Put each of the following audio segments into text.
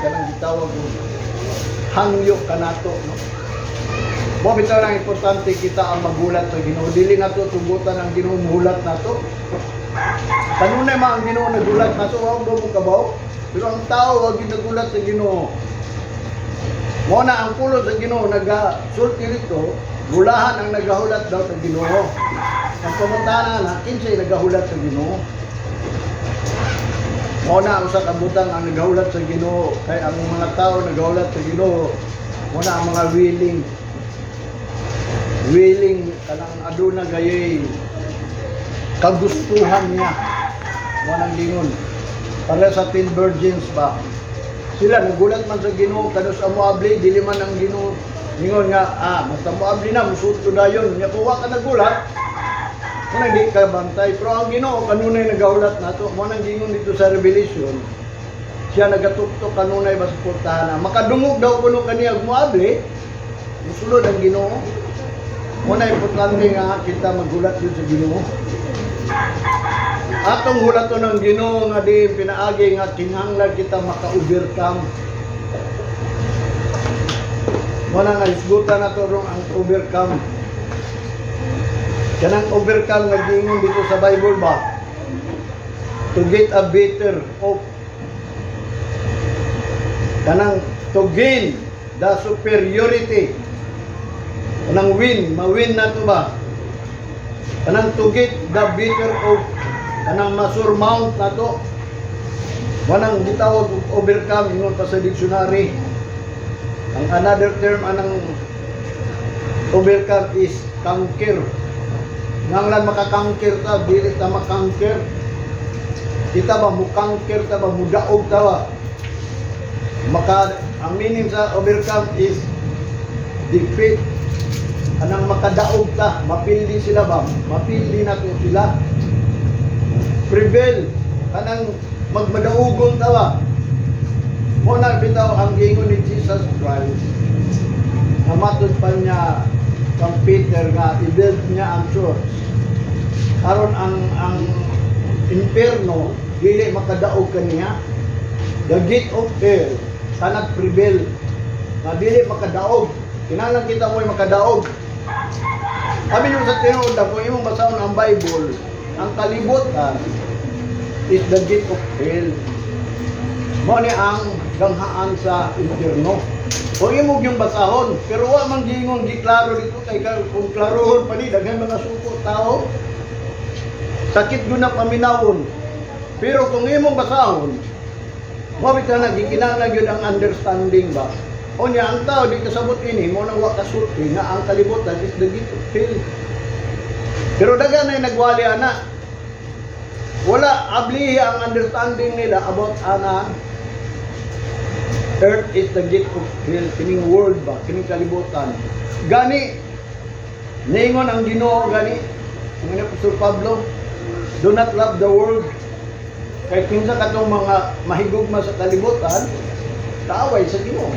Kanang gitawag og hangyo kanato, no? Mo bitaw nang importante kita ang maghulat sa Ginoo. Dili nato tugutan ang Ginoo muhulat nato. Kanunay man ang Ginoo naghulat nato, wa mo kabaw. Pero ang tao wa gyud naghulat sa Ginoo. Mo na ang pulong sa Ginoo nagasulti rito, bulahan ang nagahulat daw sa Ginoo. Ang pangutana na, kinsay nagahulat sa Ginoo? Mo na ang usa ka butang ang nagahulat sa Ginoo kay ang mga tao nagahulat sa Ginoo, mo na ang mga willing willing kanang aduna gayay kagustuhan niya. Mo nang lingon para sa 10 virgins ba, sila nagulat man sa Ginoo kanus moabli. Dili man ang Ginoo ningon nga basta moabli na, musulod ko dayon nya. Kung wa ka nagulat mo nang di ka bantay. Pero ang Ginoo kanunay nagahulat nato. Mo nang gingon dito sa Revelation, siya nagatuktok kanunay ba sa portahan. Makadungog daw kuno kaniya moabli, musulod ang Ginoo. Mo na importante nga kita maghulat yun sa Ginoo. Atong hulaton ng Ginoo nga di pinaagi nga kinahanglan kita maka-overcome. Mo na nga hisgutan nato rong ang overcome. Kanang overcome nga giingon dito sa Bible ba? To get a better of, kanang to gain the superiority, kanang win, ma-win na to ba, kanang to get the better of, kanang ma-surmount na to. Wanang gitawag og overcome. Ingon pa sa dictionary, ang another term anang overcome is conquer. Nanglan maka-conquer ta, dili ta ma-conquer. Kita ba mo-conquer ta ba, mudaog ta ba, maka ang meaning sa overcome is defeat. Anang makadaog ta, mapildi sila ba, mapildi na to sila. Prevail, kanang magmadaugon ta ba. Mo na bitaw ang giingon ni Jesus Christ na matud pa niya kang Peter nga i-build niya ang church aron ang impierno dili makadaog kaniya. The gate of hell cannot prevail, na dili makadaog. Kinahanglan kita mo'y makadaog. Sabi nyo sa tinuod na kung imong basahon ang Bible, ang kalibutan is the gate of hell. Mo ni ang ganghaan sa impyerno. Kung imong yung basahon, pero wa man giingon giklaro dito kay kung klarohon pa ni daghan mga suko tao. Sakit gyud na paminawon. Pero kung imong basahon, mo bitaw na gikinahanglan gyud ang understanding ba. O niya ang tao di kasabot ini, mo nang wa kasulti nga ang kalibutan is the gate of hell. Pero daghan na nagwali ana. Wala ablihi ang understanding nila about ana earth is the gate of hell, kining world ba, kining kalibutan. Gani ningon ang Ginoo gani, ang ni Apostol Pablo, "Do not love the world." Kay kinsa katong mga mahigugma sa kalibutan, kaaway sa Ginoo.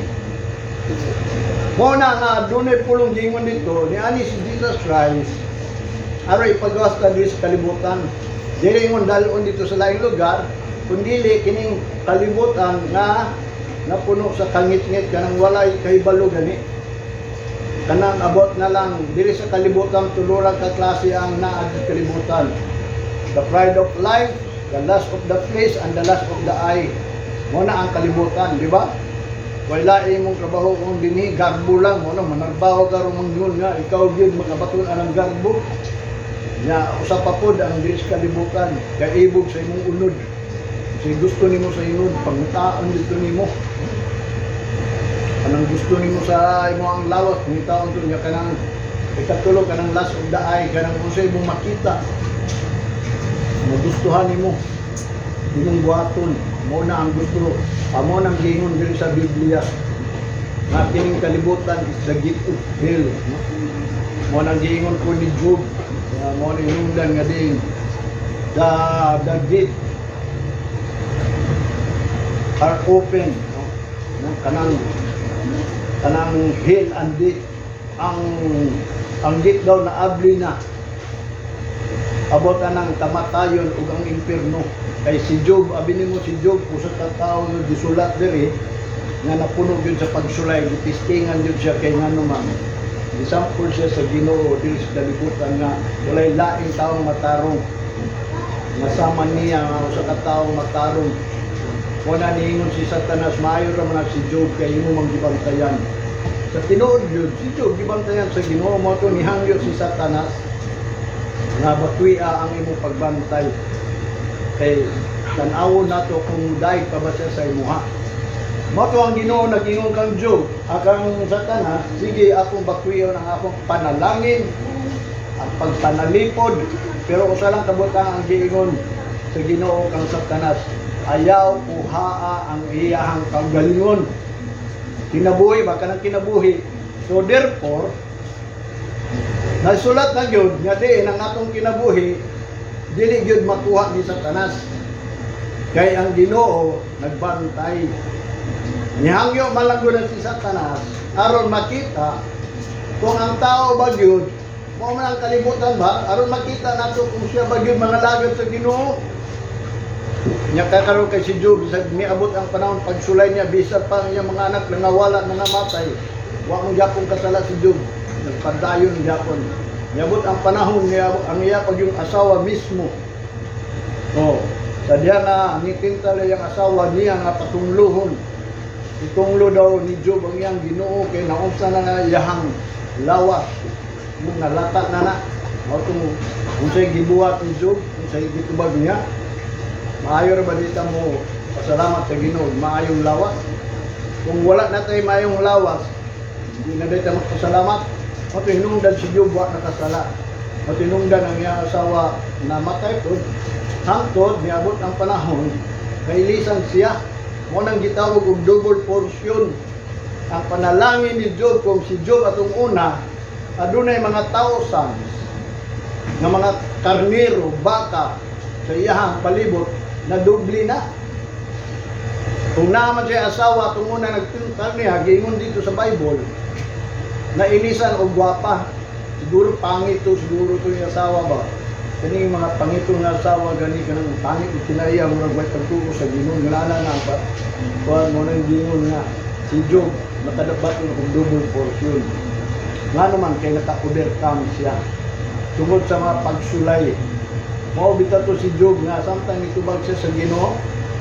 Mo na nga dunay pulong gingon dito ni ani si Jesus Christ aron ipagawas ta diri sa kalibutan. Dili ingon dalon dito sa laing lugar, kundili kining kalibutan nga napuno sa kangitngit, kanang walay kahibalo gani. Kanang abot na lang diri sa kalibutan, tulo lang ka klase ang naa sa kalibutan. The pride of life, the lust of the flesh, and the lust of the eye. Mo na ang kalibutan, di ba? Wala imong trabaho kung dinhi garbo lang mo na manarbaho ka ron mangyun nga ikaw gyud makabaton ang garbo. Nya usa pa pod ang diri sa kalibutan, kay ibog sa imong unod. Kasi gusto nimo sa inod, pangitaon dito nimo. Kanang gusto nimo sa imong lawas, pangitaon to niya. Kanang ikatulo, kanang lust of the eye, kanang unsa imong makita, magustuhan nimo, imong buhaton. Mo na ang gusto amo nang giingon diri sa Biblia nga kining kalibutan is the gate of hell, no? Mo nang giingon ko ni Job nga mo ni hinungdan nga din the gate are open, no? No? Kanang hell and death, ang gate daw na abli na abot anang kamatayon ug ang impierno. Kay si Job, abi nimo si Job, usa ka tawo nga gisulat diri. Nga napuno gyud sa pagsulay, gitistingan gyud siya kay ngano man gisampol siya sa Ginoo diri sa kalibutan nga walay laing taong matarong nga sama niya nga usa ka tawo matarong. Wala niingon si Satanas, maayo ra man si Job kay imo mang gibantayan. Sa tinuod gyud, si Job gibantayan sa Ginoo. Mao to nihangyo si Satanas nga bakwia ang imong pagbantay kay tan-awon nato kung daig pa ba siya sa imuha. Mao to ang Ginoo nag-ingon kang Job, akang Satanas, sige, akong bakwion ang akong panalangin, ang pagpanalipod, pero usa lang kabutang ang giingon sa Ginoo kang Satanas, ayaw kuhaa ang iyahang kaugalingon. Kinabuhi ba kanang kinabuhi. So therefore, nasulat na gyud nga diin ang atong kinabuhi dili gyud makuha ni Satanas. Kay ang Ginoo nagbantay. Nihangyo man lang gud si Satanas aron makita kung ang tao ba gyud mao man ang kalibutan ba, aron makita nato kung siya ba gyud mangalagad sa Ginoo. Nya kakaroon kay si Job, bisag miabot ang panahon pagsulay niya, bisan pa ang iyang mga anak nangawala, nangamatay, wa mong gyapon kasala si Job. Nagpadayon gyapon. Niabot ang panahon niya ang iya pag yung asawa mismo. Oh, sa diya nga nitintal iyang asawa niya nga patungluhon. Itunglo daw ni Job ang iyang Ginoo kay naunsa na nga iyahang lawas. Mung nalata na na. Mao tong unsay gibuhat ni Job, unsay gitubag niya. Maayo ra ba dita mo pasalamat sa Ginoo, maayong lawas. Kung wala na tayo maayong lawas, hindi na dita magpasalamat. Mao to hinungdan si Job wa nakasala. Mao to hinungdan ang iyang asawa namatay pod. Hangtod niabot ang panahon, kailisan siya. Mao nang gitawag og double portion. Ang panalangin ni Job, kung si Job atong una, adunay mga thousands nga mga karnero, baka sa iyahang palibot na doble na. Kung naaman siya asawa atong una nagtintal niya, giingon dito sa Bible, na ilisan og gwapa. Siguro pangit to, siguro to yung asawa ba. Kani mga pangito nga asawa gani, kanang pangit og kinaiya, murag way pagtuo sa Ginoo, ngala na pa. Kuan mo nang giingon nga si Job nakadapat og double portion. Nga naman kay naka-overcome siya tungod sa mga pagsulay. Mao bitaw to si Job nga samtang nitubag siya sa Ginoo,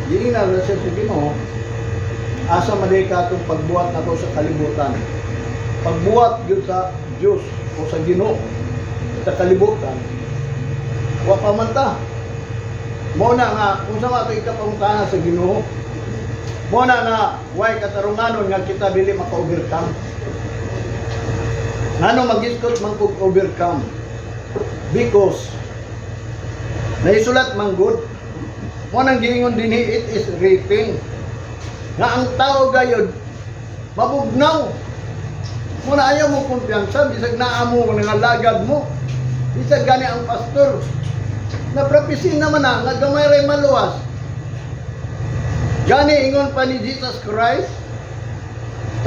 giingnan na siya sa Ginoo, asa man diay ka atong pagbuhat nato sa kalibutan. Pagbuhat gyud sa Dios o sa Ginoo sa kalibutan, wa pa man ta. Mao na nga unsa man ato ikapangutana sa Ginoo. Mao na nga way katarunganon nga kita dili maka-overcome. Ngano mag-isgot man kog overcome? Because naisulat man gud. Mo nang giingon dinhi, it is written nga ang tao gayod mabugnaw. Mo na ayaw mo kumpiyansa bisag naa mo nangalagad mo. Bisag gani ang pastor. Naprapisin naman na nga gamay ray maluwas. Gani ingon pa ni Jesus Christ,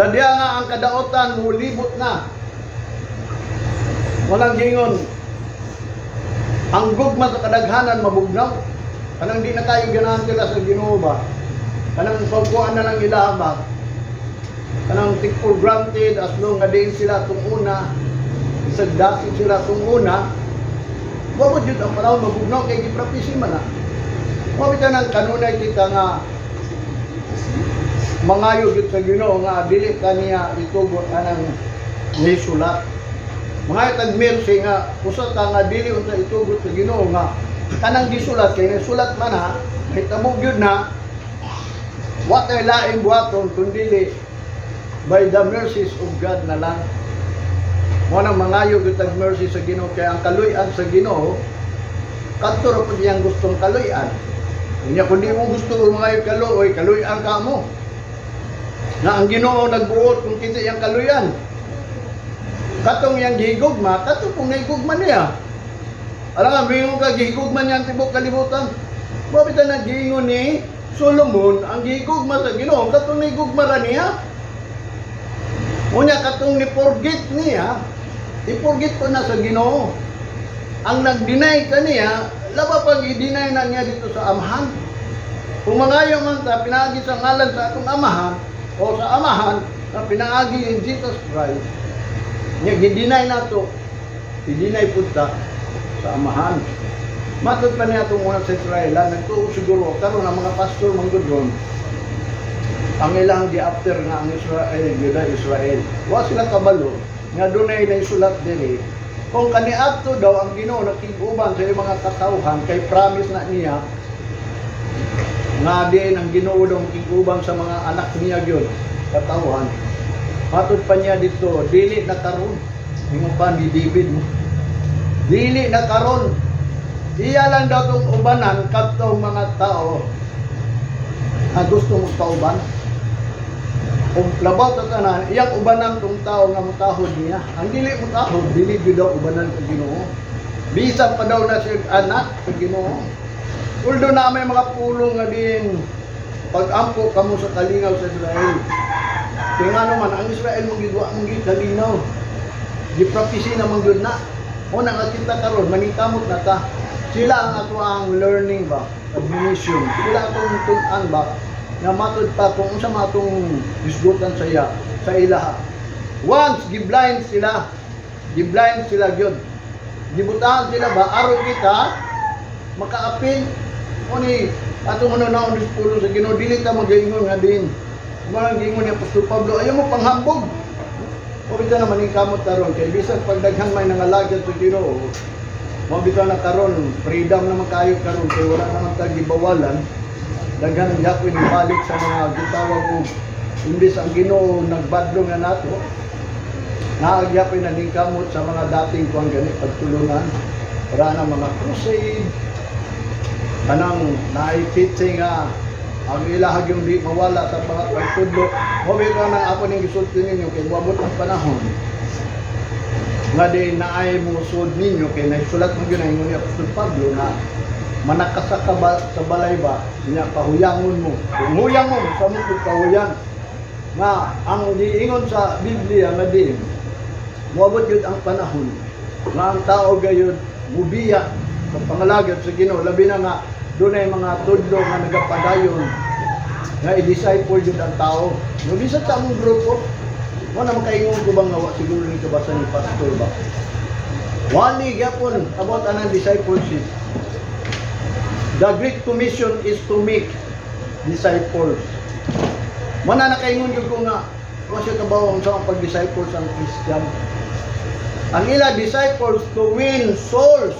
sa diha nga ang kadaotan mulibot na. Walang gingon. Ang gugma sa kadaghanan mabugnaw. Kanang di na kayo ganahan sila sa Ginoo ba? Kanang pagkuan na lang ila ba? Kanang take for granted as long nga diin sila tung una, isag dasit sila tung una, wa mo jud ang panahon mabugnaw kay giprapisin man na. Wa bitaw nang kanunay kita nga mangayo gyud sa Ginoo nga dili kaniya itugot anang nisulat. Mangayo tag mercy nga usa ka nga dili unta itugot sa Ginoo nga kanang gisulat, kay nasulat man ha, mahitabo gyud na wa tay laing buhaton kundi by the mercies of God na lang. Mo nang mangayo gyud tag mercy sa Ginoo kay ang kaluy-an sa Ginoo kadto ra pud iyang gustong kaluy-an. Unya kung di mo gusto mangayo kaluoy, kaluy-an ka mo. Na ang Ginoo nagbuot kung kinsa iyang kaluyan. Katong iyang gihigugma, katong kung nahigugma niya. Alam nga, mingon ka, gihigugma niya ang tibok kalibutan. Wa bitaw naggiingon ni Solomon, ang gihigugma sa Ginoo, katong nahigugma ra niya. Unya katong ni forget niya, i-forget ko na sa Ginoo. Ang nag-deny kaniya, laba pag i-deny na niya dito sa amahan. Kung mangayo man ta, pinagi sa ngalan sa atong amahan, o sa Amahan na pinaagi ni Jesus Christ. Nya gi-deny nato, i-deny pud ta sa Amahan. Matod pa niya itong una sa Israel, nagtuo siguro karon ang mga pastor manggod ron, ang ilang gi-after nga ang Israel, Juda, Israel. Wa sila kabalo nga dunay naisulat diri. Kung kaniadto daw ang Ginoo nakig-uban sa iyang mga katawhan, kay promise na niya nga din ang Ginoo daw makig-uban sa mga anak niya gyud katawhan. Matod pa niya dito, dili na karon. Ingon pa ni David mo. Dili na karon. Iya lang daw tong ubanan kadtong mga tao nga gusto magpauban. Ug labaw ta tanan, iyang ubanan tong tao nga mutahod niya. Ang dili mutahod, dili gyud daw ubanan sa Ginoo. Bisan pa daw na siya anak sa Ginoo. Although na may mga pulong nga din pag-ampo kamo sa kalingaw sa Israel. Kaya nga naman, ang Israel mong gidwa mong kalinaw. Gi-prophecy na man gyud na. O na nga kita karon maningkamot na ta. Sila ang ato ang learning ba, admonition. Sila atong tun-an ba nga matud pa kung unsa man atong hisgutan sa iya, sa ilaha. Once gi-blind sila, gi-blind sila gyud. Gibutahan sila ba aron kita makaapil o ni atong ano na ang sa Ginoo, dili ta magaingon nga din. Mao giingon ni Apostol Pablo, "Ayaw mo panghambog." O bitaw na maningkamot karon kay bisan pag daghan may nangalagad sa Ginoo, mao bitaw na karon freedom naman kayo karon kay wala naman ta gibawalan. Daghan ang gyapon balik sa mga gitawag og imbis ang Ginoo nagbadlong na nato, naagyapon na ningkamot sa mga dating kuang gani pagtulungan para na mga crusade, kanang naay teaching nga ang ilahag yung di mawala sa mga pagtudlo mo. Bitaw nang ako ning gisulti ninyo kay moabot ang panahon nga di naay musod ninyo kay naisulat mo gyud, ingon ni Apostol Pablo na manakasa ka ba sa balay ba nya pahuyangon mo. Kung huyang mo sa mo pagkahuyang nga ang giingon sa Biblia nga di moabot yun ang panahon nga ang tao gayud mubiya sa pangalagad sa Ginoo, labi na nga dunay mga tudlo nga nagapadayon nga i-disciple yun ang tao. No, bisan sa among grupo mo na makaingon ko bang nga wa siguro ni kabasa ni pastor ba. Wali gyapon about anang discipleship. The Great Commission is to make disciples. Mo na nakaingon gyud ko nga wa siya kabaw ang sa pag-disciples ang Christian. Ang ila disciples, to win souls.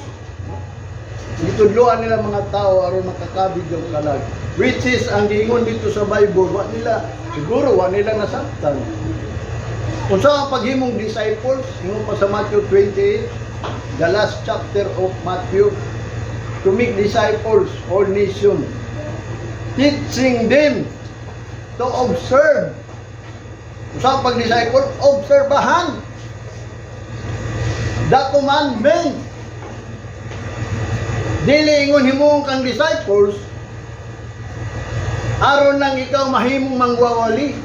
Gitudloan nila mga tao aron makakabig yung kalag. Which is, ang giingon dito sa Bible, wa nila, siguro wa nila nasabtan. Kung sa ang paghimong disciples, ingon pa sa Matthew 28, the last chapter of Matthew, to make disciples all nation, teaching them to observe. Kung sa ang pag-disciple, obserbahan the commandment. Dili ingon himong kang disciples aron lang ikaw mahimong mangwawali.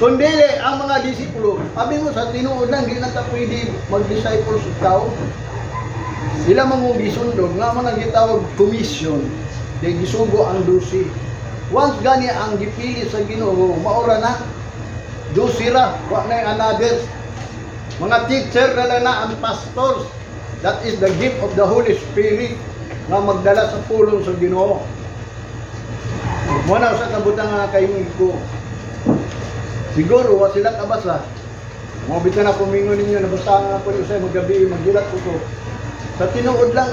Kundi ang mga disipulo, sabi mo sa tinuod lang, di na ta pwede mag-disciples sa tao. Sila mga gisundog, nga mo nang gitawag commission, di gisugo ang 12. Once gani ang gipili sa Ginoo, maura na. 12 ra, wa na yung another. Mga teacher na lang na ang pastors. That is the gift of the Holy Spirit nga magdala sa pulong sa Ginoo. Mo na sa kabutang nga kay ko. Siguro wa sila kabasa. Mo bitaw na kumingon ninyo, nabasa nga ko usay magabi magilat ko ko. Sa tinuod lang,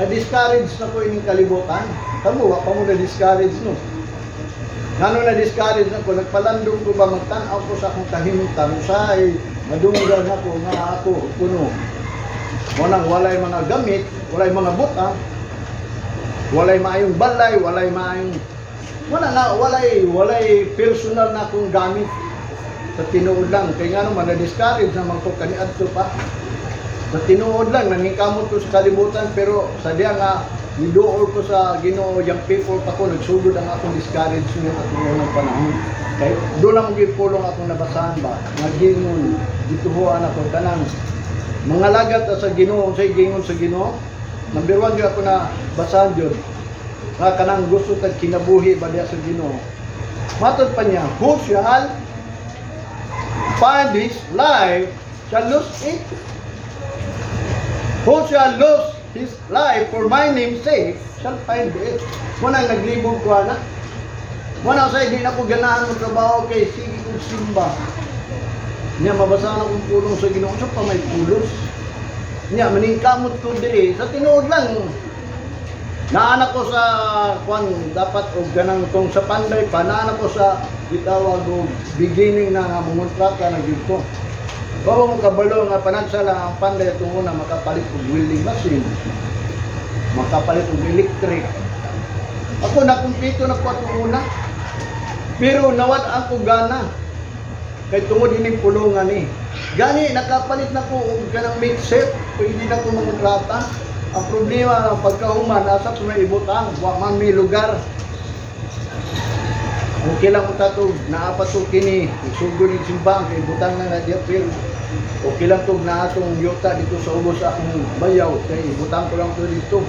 na-discourage na ko ining kalibutan. Kamo wa pa mo na-discourage, no? Ngano na-discourage na ko, nagpalandong ko ba, magtan-aw ko sa akong kahimtang, usahay madunggan ako nga ako kuno. Mo nang walay mga gamit, walay mga butang, walay maayong balay, walay maayong wala na, walay personal na akong gamit sa tinuod lang. Kay nga naman, na-discourage naman ko kaniadto pa. Sa tinuod lang, naningkamot ko sa kalibutan, pero sa diya nga, niduol ko sa Ginoo, yung people pa ko, nagsugod ang akong discouragement atong unang panahon. Kay doon lang pulong akong nabasahan ba, nga gingon, gituhuan ako, kanang, mga lagat sa Ginoo, sa gingon sa Ginoo, number one yun ako na basahan yun, nga kanang gusto tag kinabuhi ba diya sa Ginoo. Matod pa niya, "Who shall find his life shall lose it. Who shall lose his life for my name's sake shall find it." Mao na naglibog ko ana. Mao na sa di na ko ganahan mo trabaho kay sige kong simba. Nya mabasa na kong pulong sa Ginoo sa pa may pulos. Nya maningkamot ko diri sa tinuod lang. Naana ko sa kwan dapat og ganang tong sa Panday pa, naana ko sa gitawag og beginning na nga mangontrata na gyud ko. Bawa mo kabalo nga panagsa lang ang Panday itong una makapalit og welding machine, makapalit og electric. Ako nakumpleto na ko atong una. Pero nawad ang ko gana. Kay tungod ining pulungan ni. Gani nakapalit na ko og kanang mixer, pwede na ko mangontrata. Ang problema ang pagkahuman, asa ko may ibutang, wa man may lugar. Okay lang unta to, naa pa to kini, sugod ni simbahan kay butang na na diya, pero okay lang to naa tong yuta dito sa ubos akong bayaw kay ibutang ko lang to dito.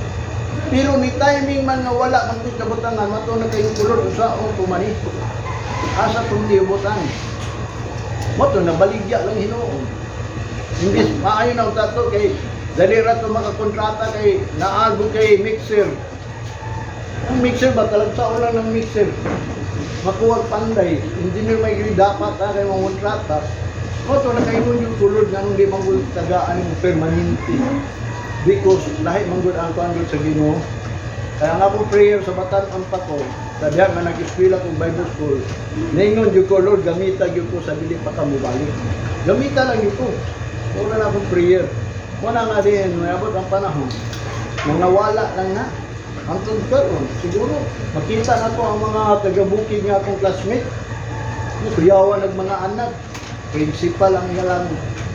Pero ni timing man nga wala man ko'y kabutangan, mato na kayong kulod usaon ko man. Asa tong ibutang? Mo to nabaligya lang hinuon. Imbis maayo na unta to kay dali ra to makakontrata kay naago kay mixer. Ang mixer ba talagsaon lang ng mixer. Makuha Panday, engineer may gyud dapat ha kay mga kontrata. Mo to nakaingon yung tulod nga nung di man gud tagaan yung permanente. Because lahi man gud ang kuan gud sa Ginoo. Kaya nga po prayer sa batan-on pa ko, sa diha nga nag-eskwela kong Bible school, ningon jud ko, "Lord, gamita gyud ko sa dili pa ka mobalik. Gamita lang gyud ko." Wala na akong prayer. Wala nga din, may abot ang panahon. Nang nawala lang na. Hangtod karon, siguro, makita na to ang mga taga-bukid nga akong classmate. Kuyawan ng mga anak. Principal ang ilang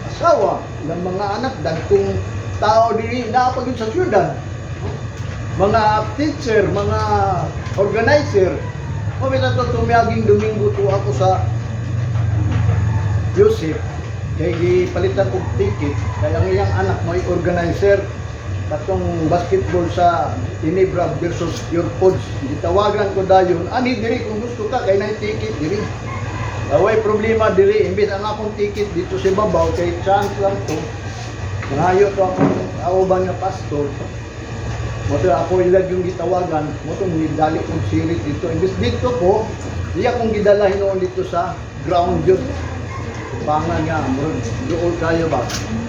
asawa, ilang mga anak, dagkong tao diri naa pa gyud sa syudad. Mga teacher, mga organizer. O bitaw to tumiaging Domingo to ako sa Yusip kay gipalitan kog ticket kay ang iyang anak may organizer katong basketball sa Ginebra versus Purefoods. Gitawagan ko dayon, ani diri kung gusto ka kay nay ticket diri. Away problema diri, imbis ang akong ticket dito sa babaw kay chance lang to. Mangayo to akong auban nga pastor. Mo to ako ilag yung gitawagan, mo to nidali kong sirit dito. Imbis dito ko, iya kong gidala hinuon dito sa ground yun. Pangan nga, murag duol kayo ba?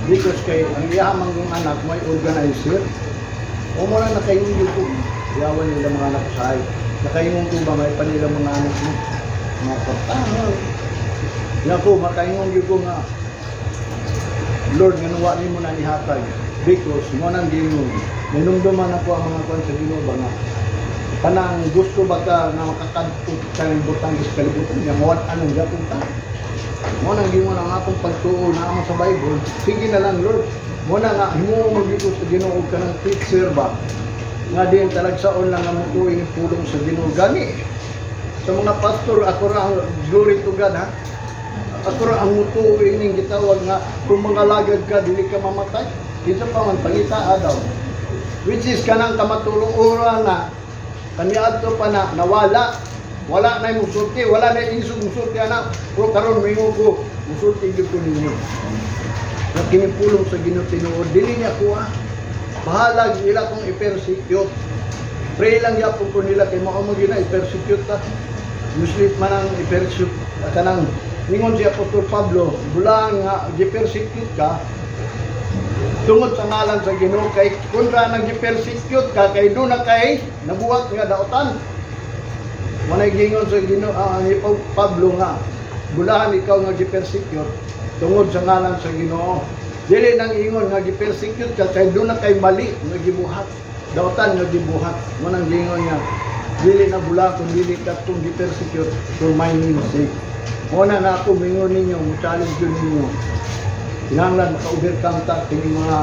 Because kay ang iya man kong anak may organizer. O mo na nakaingon yun ko. Yawan nila mga anak ko sa ay. Nakaingon ko ba may panila mga anak mo? Mga kaptangan. Yan ko, makaingon yun ko nga, "Lord, nga wa nimo na nihatag." Because mo nang gingon. Ninumduman ako ang mga kwan sa Ginoo ba nga kanang gusto ba ka nga makakadto ka ng butang sa kalibutan nga mawad anong gapon ta. Mo nang gingon ang akong pagtuo na amo sa Bible. Sige na lang, Lord. Mo na nga himuo mo gyud ko sa Ginoo og kanang teacher ba. Nga din talagsaon lang ang mutuo ini pulong sa Ginoo gani. Sa mga pastor ako ra ang, glory to God ha. Ako ra ang mutuo ining gitawag nga kung mga lagad ka dili ka mamatay. Kinsa pa man pangita daw. Which is kanang kamatuloran na kaniadto pa na nawala. Wala na yung musulti, wala na yung isog musulti ana. Pero karon mingo ko, musulti gyud ko ninyo. Na kinipulong sa Ginoo tinuod, dili niya kuha. Bahalag ila kong i-persecute. Pray lang yapon ko nila kay mao mo gyud na i-persecute ta. Usually man ang i-persecute kanang ningon si Apostol Pablo, bulang nga gi-persecute ka tungod sa ngalan sa Ginoo kay kontra nang gi-persecute ka kay doon na kay nabuhat nga daotan. Manay gingon sa Ginoo ni Pablo nga bulahan ikaw nga gi-persecute tungod sa ngalan sa Ginoo. Dili nang ingon nga gi-persecute ka kay doon na kay mali nga gibuhat. Daotan nga gibuhat. Mo nang gingon nga dili na bula kung dili ka tung gi-persecute for my name's sake. Mo na na ako mingon ninyo, mo challenge yun ninyo. Kinahanglan maka-overcome ta kini mga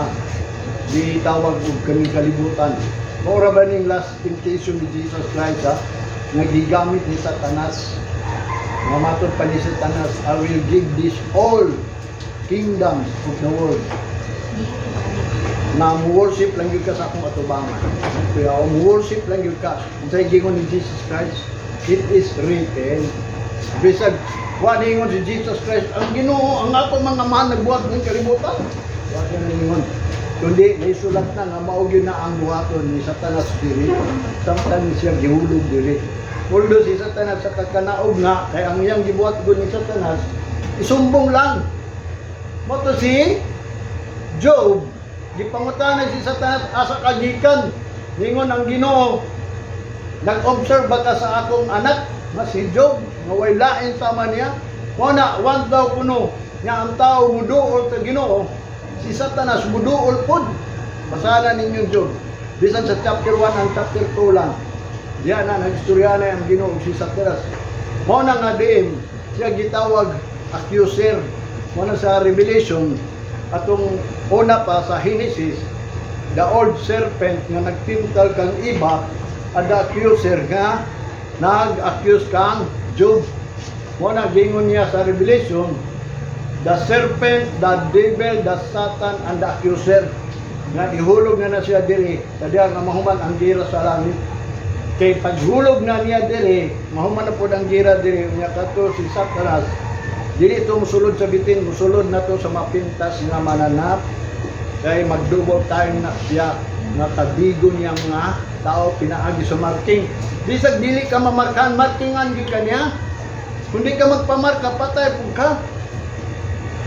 gitawag og kaning kalibutan. Mao ba ning last temptation ni Jesus Christ ha? Nga gigamit ni Satanas. Nga matod pa ni Satanas, "I will give this all kingdoms of the world." Na mo worship lang yun ka sa akong atubangan. Kaya mo worship lang yun ka. Unsay gingon ni Jesus Christ? "It is written." Bisag wa ningon si Jesus Christ, "Ang Ginoo, ang ako mga amahan nagbuhat ng kalibutan." Wa siya ningon. Kundi naisulat na nga mao gyud na ang buhaton ni Satanas diri samtang siya gihulog diri. Although si Satanas sa kakanaog nga kay ang iyang gibuhat gud ni Satanas isumbong lang. Mao to si Job, gipangutana si Satanas, "Asa ka gikan?" Ningon ang Ginoo, "Nag-observe ba ka sa akong anak nga si Job nga way lain sama niya?" Mao na want daw kuno nga ang tao muduol sa Ginoo, si Satanas muduol pod. Basahan ninyo Job. Bisan sa chapter 1 ang chapter 2 lang. Diyan na nagstorya na ang Ginoo ug si Satanas. Mao na nga diin siya gitawag accuser. Mao na sa Revelation, atong una pa sa Genesis, the old serpent nga nagtintal kang Eva at the accuser nga nag-accuse kang Job. Mao na gingon niya sa Revelation, the serpent, the devil, the Satan, and the accuser. Nga ihulog na na siya diri sa diha nga mahuman ang gira sa langit. Kay paghulog na niya diri, mahuman na pod ang gira diri niya kato si Satanas. Dili ito musulod sa bitin, musulod na to sa mapintas nga mananap. Kay mag-double time na siya nga kabigo niya mga tao pinaagi sa marking. Bisag dili ka mamarkahan, markingan gyud ka niya. Kung di ka magpamarka, patay pud ka.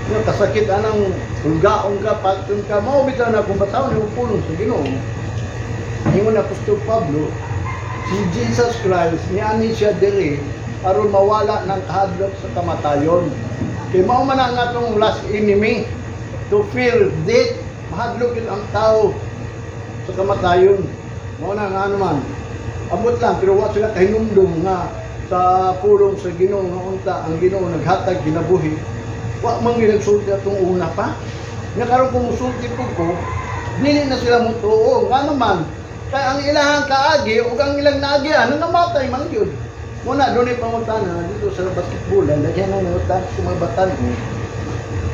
Nga kasakit anang hulgaon ka, patun ka, mao bitaw na kung basahon nimo pulong sa Ginoo. Ingon Apostol Pablo, si Jesus Christ niani siya diri aron mawala ng kahadlok sa kamatayon. Kay mao man ang atong last enemy, to fear death, mahadlok yun ang tao sa kamatayon. Mao na nga naman. Abot lang, pero wa sila kahinumdum nga sa pulong sa Ginoo nga unta ang Ginoo naghatag kinabuhi. Wa man gyud nagsulti atong una pa. Nya karon kung musulti pud ko, dili na sila mutuo. Nga naman, kay ang ilahang kaagi ug ang ilang naagian nangamatay man gyud. Muna dunay pangutana dito sa basketball, daghan nang nangutana sa mga batan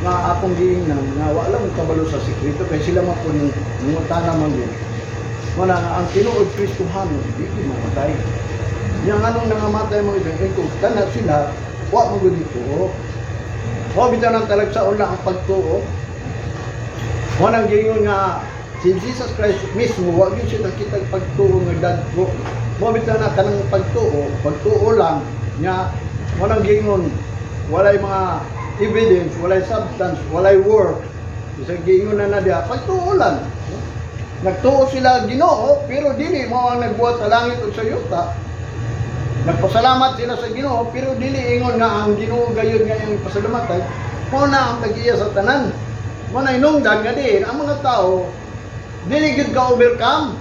nga akong giingnan nga wala mo kabalo sa sekreto kay sila man po ning nangutana man gyud. Muna nga ang tinuod Kristohano di gyud mamatay. Nya nganong nangamatay mo ito, eh, kung kana sila, wa mo gyud ito. Wa bitaw nang talagsaon lang ang pagtuo. Wa nang giingon nga si Jesus Christ mismo wa gyud siya nakita pagtuo nga dagko. Mo bitaw na kanang pagtuo, pagtuo lang nya wa nang giingon walay mga evidence, walay substance, walay work. Bisag giingon na na diha, pagtuo lang. Nagtuo sila Ginoo pero dili mao ang nagbuhat sa langit ug sa yuta. Nagpasalamat sila sa Ginoo pero dili ingon nga ang Ginoo gayud nga iyang pasalamatan. Mao na ang tag-iya sa tanan. Mao na inungdan nga diin ang mga tao dili gyud ka overcome.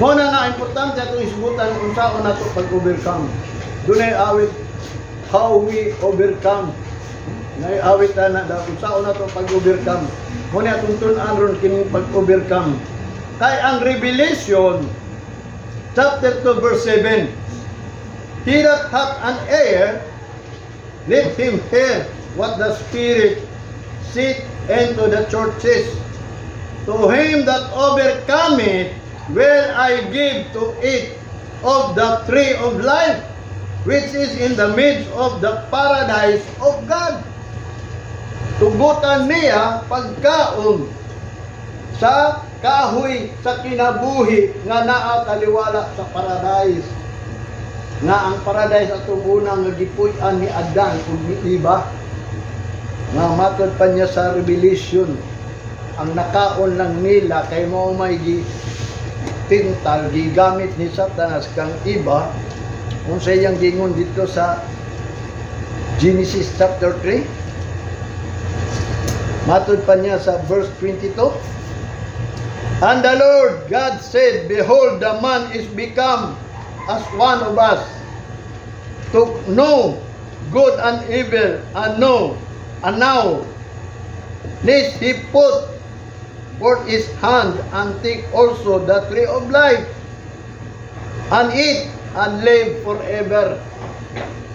Mao na nga importante atong isgutan unsaon nato pag-overcome. Dunay awit, "How We Overcome." Nay awit na daw unsaon nato pag-overcome. Mao na atong tun-an ron kining pag-overcome. Kay ang Revelation chapter 2 verse 7, "He that hath an ear, let him hear what the Spirit saith unto the churches. To him that overcometh will I give to eat of the tree of life, which is in the midst of the paradise of God." Tugutan niya pagkaon sa kahoy sa kinabuhi nga naa taliwala sa paradise. Nga ang paradise atong unang nga gipuy-an ni Adan ug ni Eva. Nga matod pa niya sa Revelation, ang nakaon lang nila kay mao may gi tintal gigamit ni Satanas kang Eva unsa iyang gingon dito sa Genesis chapter 3. Matod pa niya sa verse 22, "And the Lord God said, 'Behold, the man is become as one of us, to know good and evil, and now, lest he put forth his hand and take also the tree of life, and eat and live forever.'"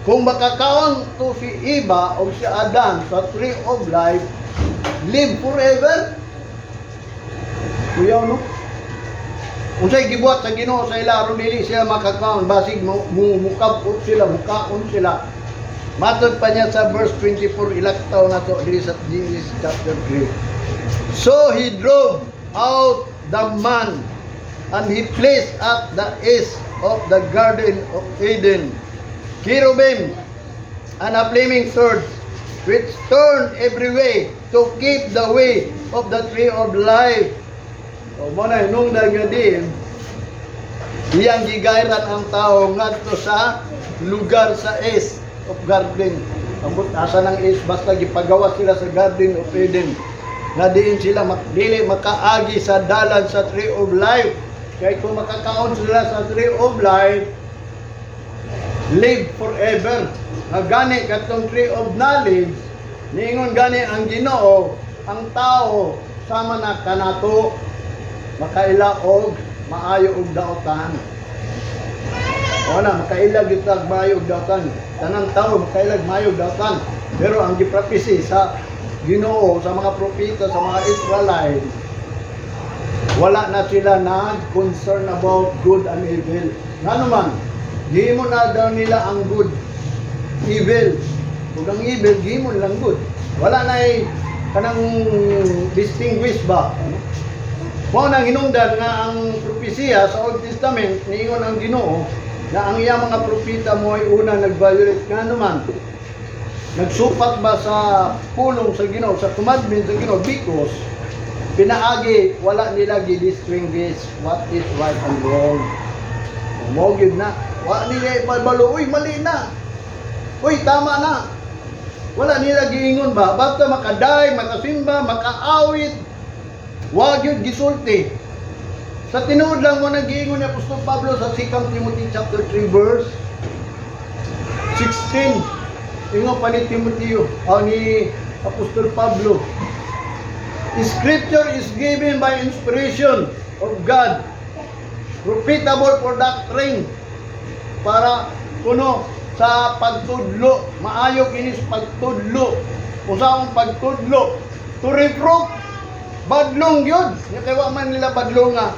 Kung makakaon to si Eva o si Adan sa tree of life, live forever. Kuyaw, no? Unsay gibuhat sa Ginoo sa ila aron dili sila makakaon, basig mo mukabot sila, mukaon sila? Matod pa niya sa verse 24, ilaktaw nato diri sa Genesis chapter 3. So he drove out the man and he placed at the east of the Garden of Eden cherubim and a flaming sword which turned every way to keep the way of the tree of life. O mao na hinungdan nga din iyang gigayran ang tao ngadto sa lugar sa east of garden. Ambot asa ng east, basta gipagawas sila sa Garden of Eden. Nga diin sila dili makaagi sa dalan sa tree of life. Kay kung makakaon sila sa tree of life, live forever. Nga gani katong tree of knowledge, niingon gani ang Ginoo, ang tao sama na kanato makaila og maayo og daotan. O na, makaila gyud tag maayo og daotan. Tanang tao makaila og maayo og daotan. Pero ang gipropesy sa Ginoo sa mga propeta, sa mga Israelite, wala na sila nag-concern about good and evil. Ngano man, gihimo na daw nila ang good, evil. Ug ang evil, gihimo nilang good. Wala na ay kanang distinguish ba? Mao nang hinungdan nga ang propesiya sa Old Testament, niingon ang Ginoo na ang iyang mga propeta mo ay una nag-violate. Ngano man, nagsupat ba sa pulong sa Ginoo, sa commandment sa Ginoo, because pinaagi wala nila gi-distinguish what is right and wrong. Mao gyud na. Wa nila ipabalo, "Uy, mali na. Uy, tama na." Wala nila giingon ba? Basta makaday, makasimba, makaawit, wa gyud gisulti. Sa tinuod lang mao nagiingon ni Apostol Pablo sa 2 Timothy chapter 3 verse 16. Ingon pa ni Timoteo, o ni Apostol Pablo, "Scripture is given by inspiration of God, profitable for doctrine," para kuno sa pagtudlo, maayo kini sa pagtudlo. Unsa ang pagtudlo? To reprove, badlong yun. Nya kay wa man nila badlong nga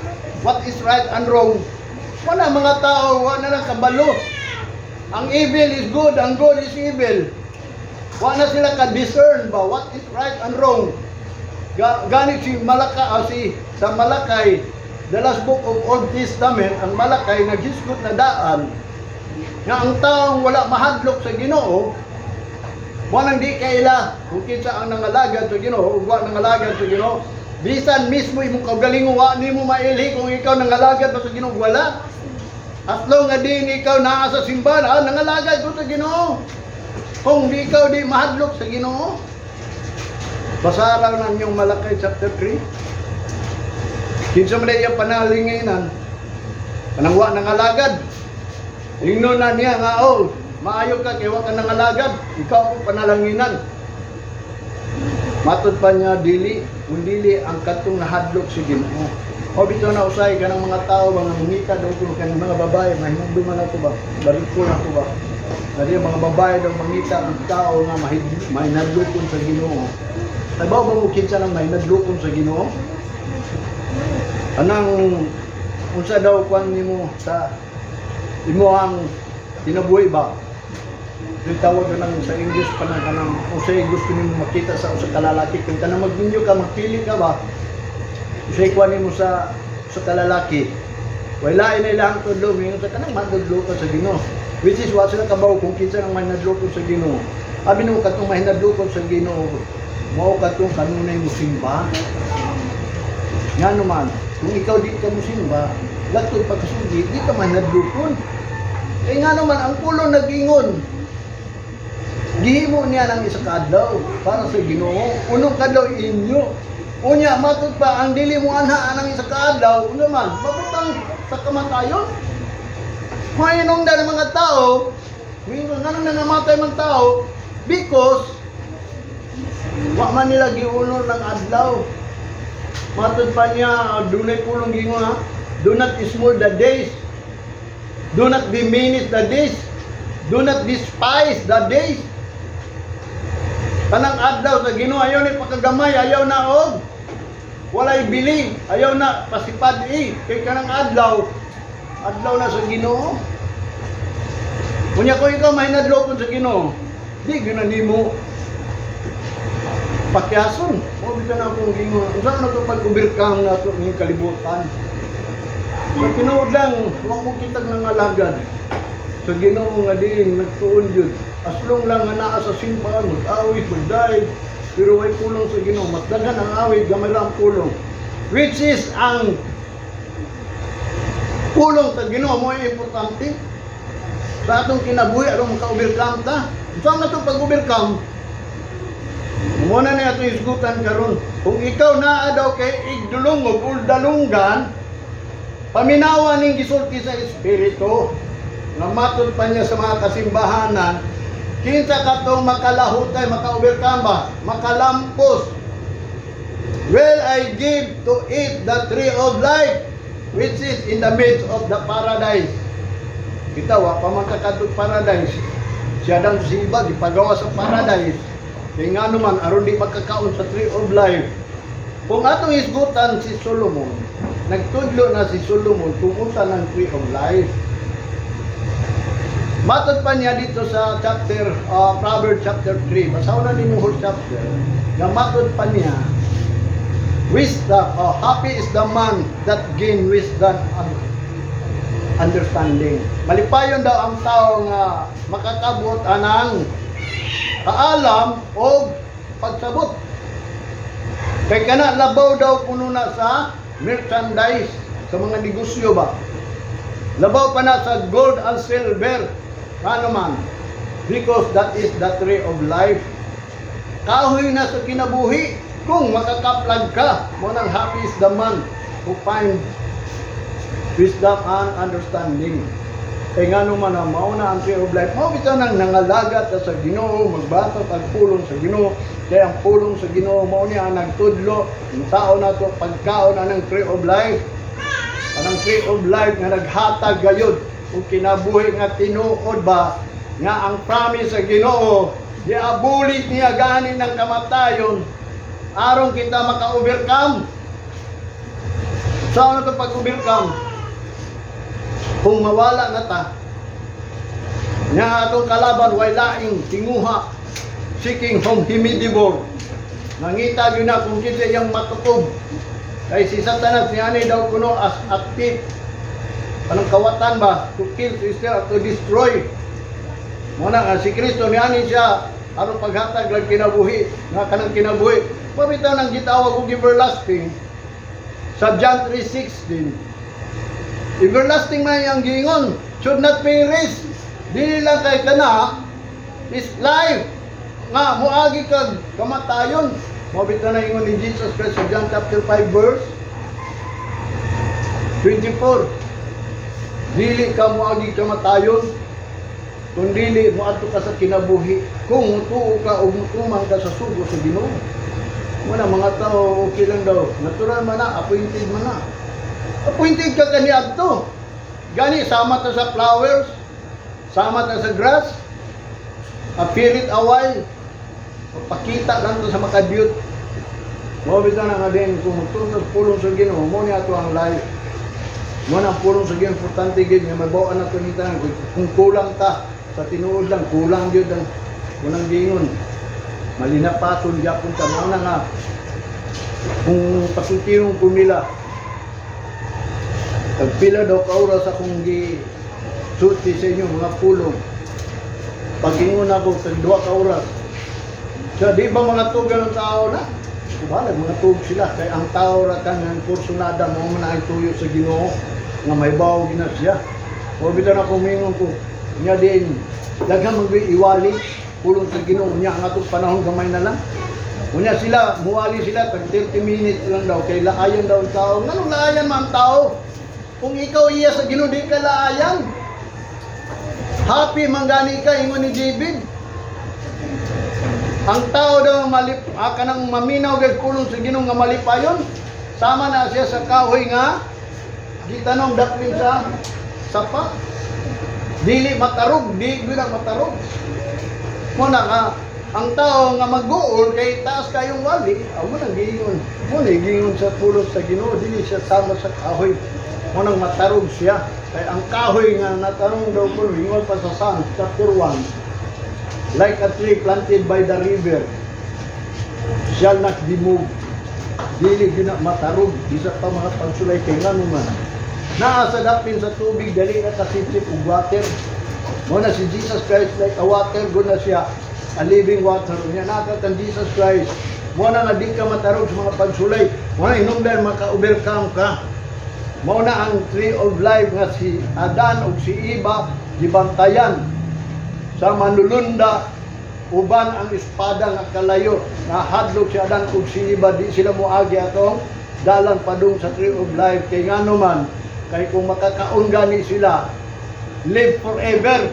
what is right and wrong. Wala mga tao, wa na lang kabalo. Ang evil is good, ang good is evil. Wa na sila ka-discern ba what is right and wrong. Gani si Malaka, si sa Malakay, the last book of Old Testament, ang Malakay naghisgot na daan nga ang taong wala mahadlok sa Ginoo, wa nang di kaila kung kinsa ang nangalagad sa Ginoo ug wa nangalagad sa Ginoo. Bisan mismo imong kaugalingon, wa nimo mailhi kung ikaw nangalagad ba sa Ginoo, wala. As long nga di ikaw naa sa simbahan, nangalagad ko sa Ginoo. Kung di ikaw di mahadlok sa Ginoo. Basa lang ng inyong Malakay chapter 3. Kinsa man iya panalanginan, kanang wa nangalagad. Ingnon na niya nga, "Oh, maayo ka kay wa ka nangalagad, ikaw ang panalanginan." Matod pa niya, dili, kung dili ang katong nahadlok sa Ginoo. O bitaw na usay kanang mga tao mga mangita daw ko kanang mga babae, mahinumdum man ato ba, bariko na to ba. Kadi ang mga babae daw mangita og tao nga mahinadlokon sa Ginoo. Kabaw ba mo kinsa nang mahinadlokon sa Ginoo? Anang unsa daw kwan nimo sa imo ang kinabuhi ba? Yung tawag na ng sa English pa na kanang unsay gusto nimo makita sa usa ka lalaki kung kanang magminyo ka, magpili ka ba, unsay kuan nimo sa kalalaki? Wala na ilang tudlo, mingon sa kanang madudlo ka sa Ginoo, which is wa sila kabaw kung kinsa nang mahinadlokon sa Ginoo. Abi nimo katong mahinadlokon sa Ginoo mao katong kanunay mo simba. Ngano man, kung ikaw di ka mosimba, latod pagkasugi, di ka mahinadlokon. Kay nga naman, ang pulong nag-ingon, gihimo niya ng isa ka adlaw para sa Ginoo. Unong kadlaw inyo. Unya, matod pa, ang dili mo anha ang isa ka adlaw, uno man, mabutang sa kamatayon. Mainong ng mga tao, mingon nga nang nangamatay man tao, because wa man nila giunor ng adlaw. Matod pa niya, dunay pulong gingon ha, "Do not small the days. Do not diminish the days. Do not despise the days." Kanang adlaw sa Ginoo ayaw ni pakagamay, ayaw na og Walay bili, ayaw na pasipad eh. Kay kanang adlaw, adlaw na sa Ginoo. Unya kung ikaw mahinadlokon sa Ginoo, di gyud na nimo pakyason. Mo bitan akong gingon. Unsa na to pag-overcome nato ning kalibutan? Sa tinuod lang, wa mo kitag nangalagad sa Ginoo nga diin nagtuon jud. Aslong lang nga naa sa simbahan, mag-awit, magdayeg, pero way pulong sa Ginoo. Mas daghan ang awit, gamay lang ang pulong. Which is ang pulong sa Ginoo mo importante sa atong kinabuhi aron maka-overcome ta. Unsa na to pag-overcome? Mo na ni atong isgutan karon. Kung ikaw naa daw kay igdulungog ul dalunggan, paminawa ning gisulti sa Espiritu nga matod pa niya sa mga kasimbahanan, kinsa katong makalahutay, maka-overcome ba, makalampos, will I give to eat the tree of life, which is in the midst of the paradise. Kita wa pa man ta kadtog paradise. Si Adam, si Eva gipagawa sa paradise. Kay ngano man, aron di makakaon sa tree of life. Kung atong isgutan si Solomon, nagtudlo na si Solomon kung unsa ng tree of life. Matod pa niya dito sa chapter, Proverbs chapter 3, basahon na ninyo whole chapter, nga matod pa niya, wisdom, oh, happy is the man that gain wisdom and understanding. Malipayon daw ang tao nga makakabot anang kaalam o pagsabot. Kay kana labaw daw kuno na sa merchandise, sa mga negosyo ba. Labaw pa na sa gold and silver. Ano man? Because that is the tree of life. Kahoy na sa kinabuhi. Kung makakaplag ka, mo nang happy is the man who find wisdom and understanding. Kay ngano man ang mauna ang tree of life, mao bitaw nang nangalagat ta sa Ginoo, magbasa tag pulong sa Ginoo. Kay ang pulong sa Ginoo mao niya ang nagtudlo ang tao nato pagkaon anang tree of life. Anang tree of life nga naghatag gayud og kinabuhi nga tinuod ba, nga ang promise sa Ginoo giabulit niya gani ng kamatayon aron kita maka-overcome. Sa ano to pag-overcome? Kung mawala na ta, nga atong kalaban way laing tinguha, seeking whom he may devour. Nangita gyud na kung kinsa iyang matukob. Kay si Satanas niani daw kuno as a thief. Anong kawatan ba? To kill, to steal, to destroy. Mo na nga si Kristo niani siya aron paghatag lang kinabuhi, nga kanang kinabuhi. Pabitaw nang gitawag og everlasting sa John 3:16. Everlasting man yang giingon, should not perish. Dili lang kay kana is life nga moagi kag kamatayon. Mao bitaw na ingon ni Jesus Christ sa John chapter 5 verse 24. Dili ka moagi kamatayon kung dili moadto ka sa kinabuhi kung mutuo ka o mutuman ka sa sugo sa Ginoo. Wala mga tao, okay lang daw. Natural man na, appointed man na. Appointed ka kaniadto. Gani sama ta sa flowers, sama ta sa grass, appear it a while, pagpakita lang to sa makadiyot. Mao bitaw na nga din kung magtuon sa pulong sa Ginoo, mo ni ato ang life. Mo na ang pulong sa Ginoo, importante gid nga mabaw-an nato ni tanan kung kulang ta sa tinuod lang, kulang gyud ang unang giingon. Malinapason gyapon ta. Mao na nga kung pasultiron ko nila, tagpila daw ka oras akong gi sulti sa inyo mga pulong. Pag-ingon ako tag 2 ka oras. Sa di ba mga tugan ng tao na? Kubalag, mga tug sila. Kay ang tao ra kanang kursunada mo man ay tuyo sa Ginoo nga may bawo gina siya. O bitaw na kumingon ko nya din daghan man gyud iwali pulong sa Ginoo nya ang atong panahon gamay na lang. Unya sila, muwali sila, tag 30 minutes lang daw, kay laayan daw ang tao. Nganong laayan man ang tao? Kung ikaw iya sa Ginoo, di ka laayan. Happy man gani ka, ingon ni David. Ang tao daw malip, kanang maminaw gay pulong sa Ginoo nga malipayon, sama na siya sa kahoy nga gitanong daplin sa sapa. Dili matarog, di gyud na matarog. Mo na nga Ang tao nga mag-uol kay taas kayong wali, amo nang giingon. Mo na giingon sa pulong sa Ginoo, dili siya sama sa kahoy. Mo nang matarog siya. Kay ang kahoy nga natarong daw kuno, ingon pa sa Psalm chapter 1. "Like a tree planted by the river, shall not be moved." Dili gyud na matarog bisa pa mga pagsulay kay ngano man. Naa sa dapin sa tubig, dali na kasipsip og water. Mo na si Jesus Christ, like a water gud na siya, a living water. Nya naka kan Jesus Christ. Mo na nga di ka matarog sa mga pagsulay. Mo na hinungdan maka-overcome ka. Mo na ang tree of life nga si Adan ug si Eva gibantayan sa manulunda uban ang espada nga kalayo. Nahadlok si Adan ug si Eva, di sila moagi atong dalan padung sa tree of life kay ngano man kay kung makakaon gani sila, live forever.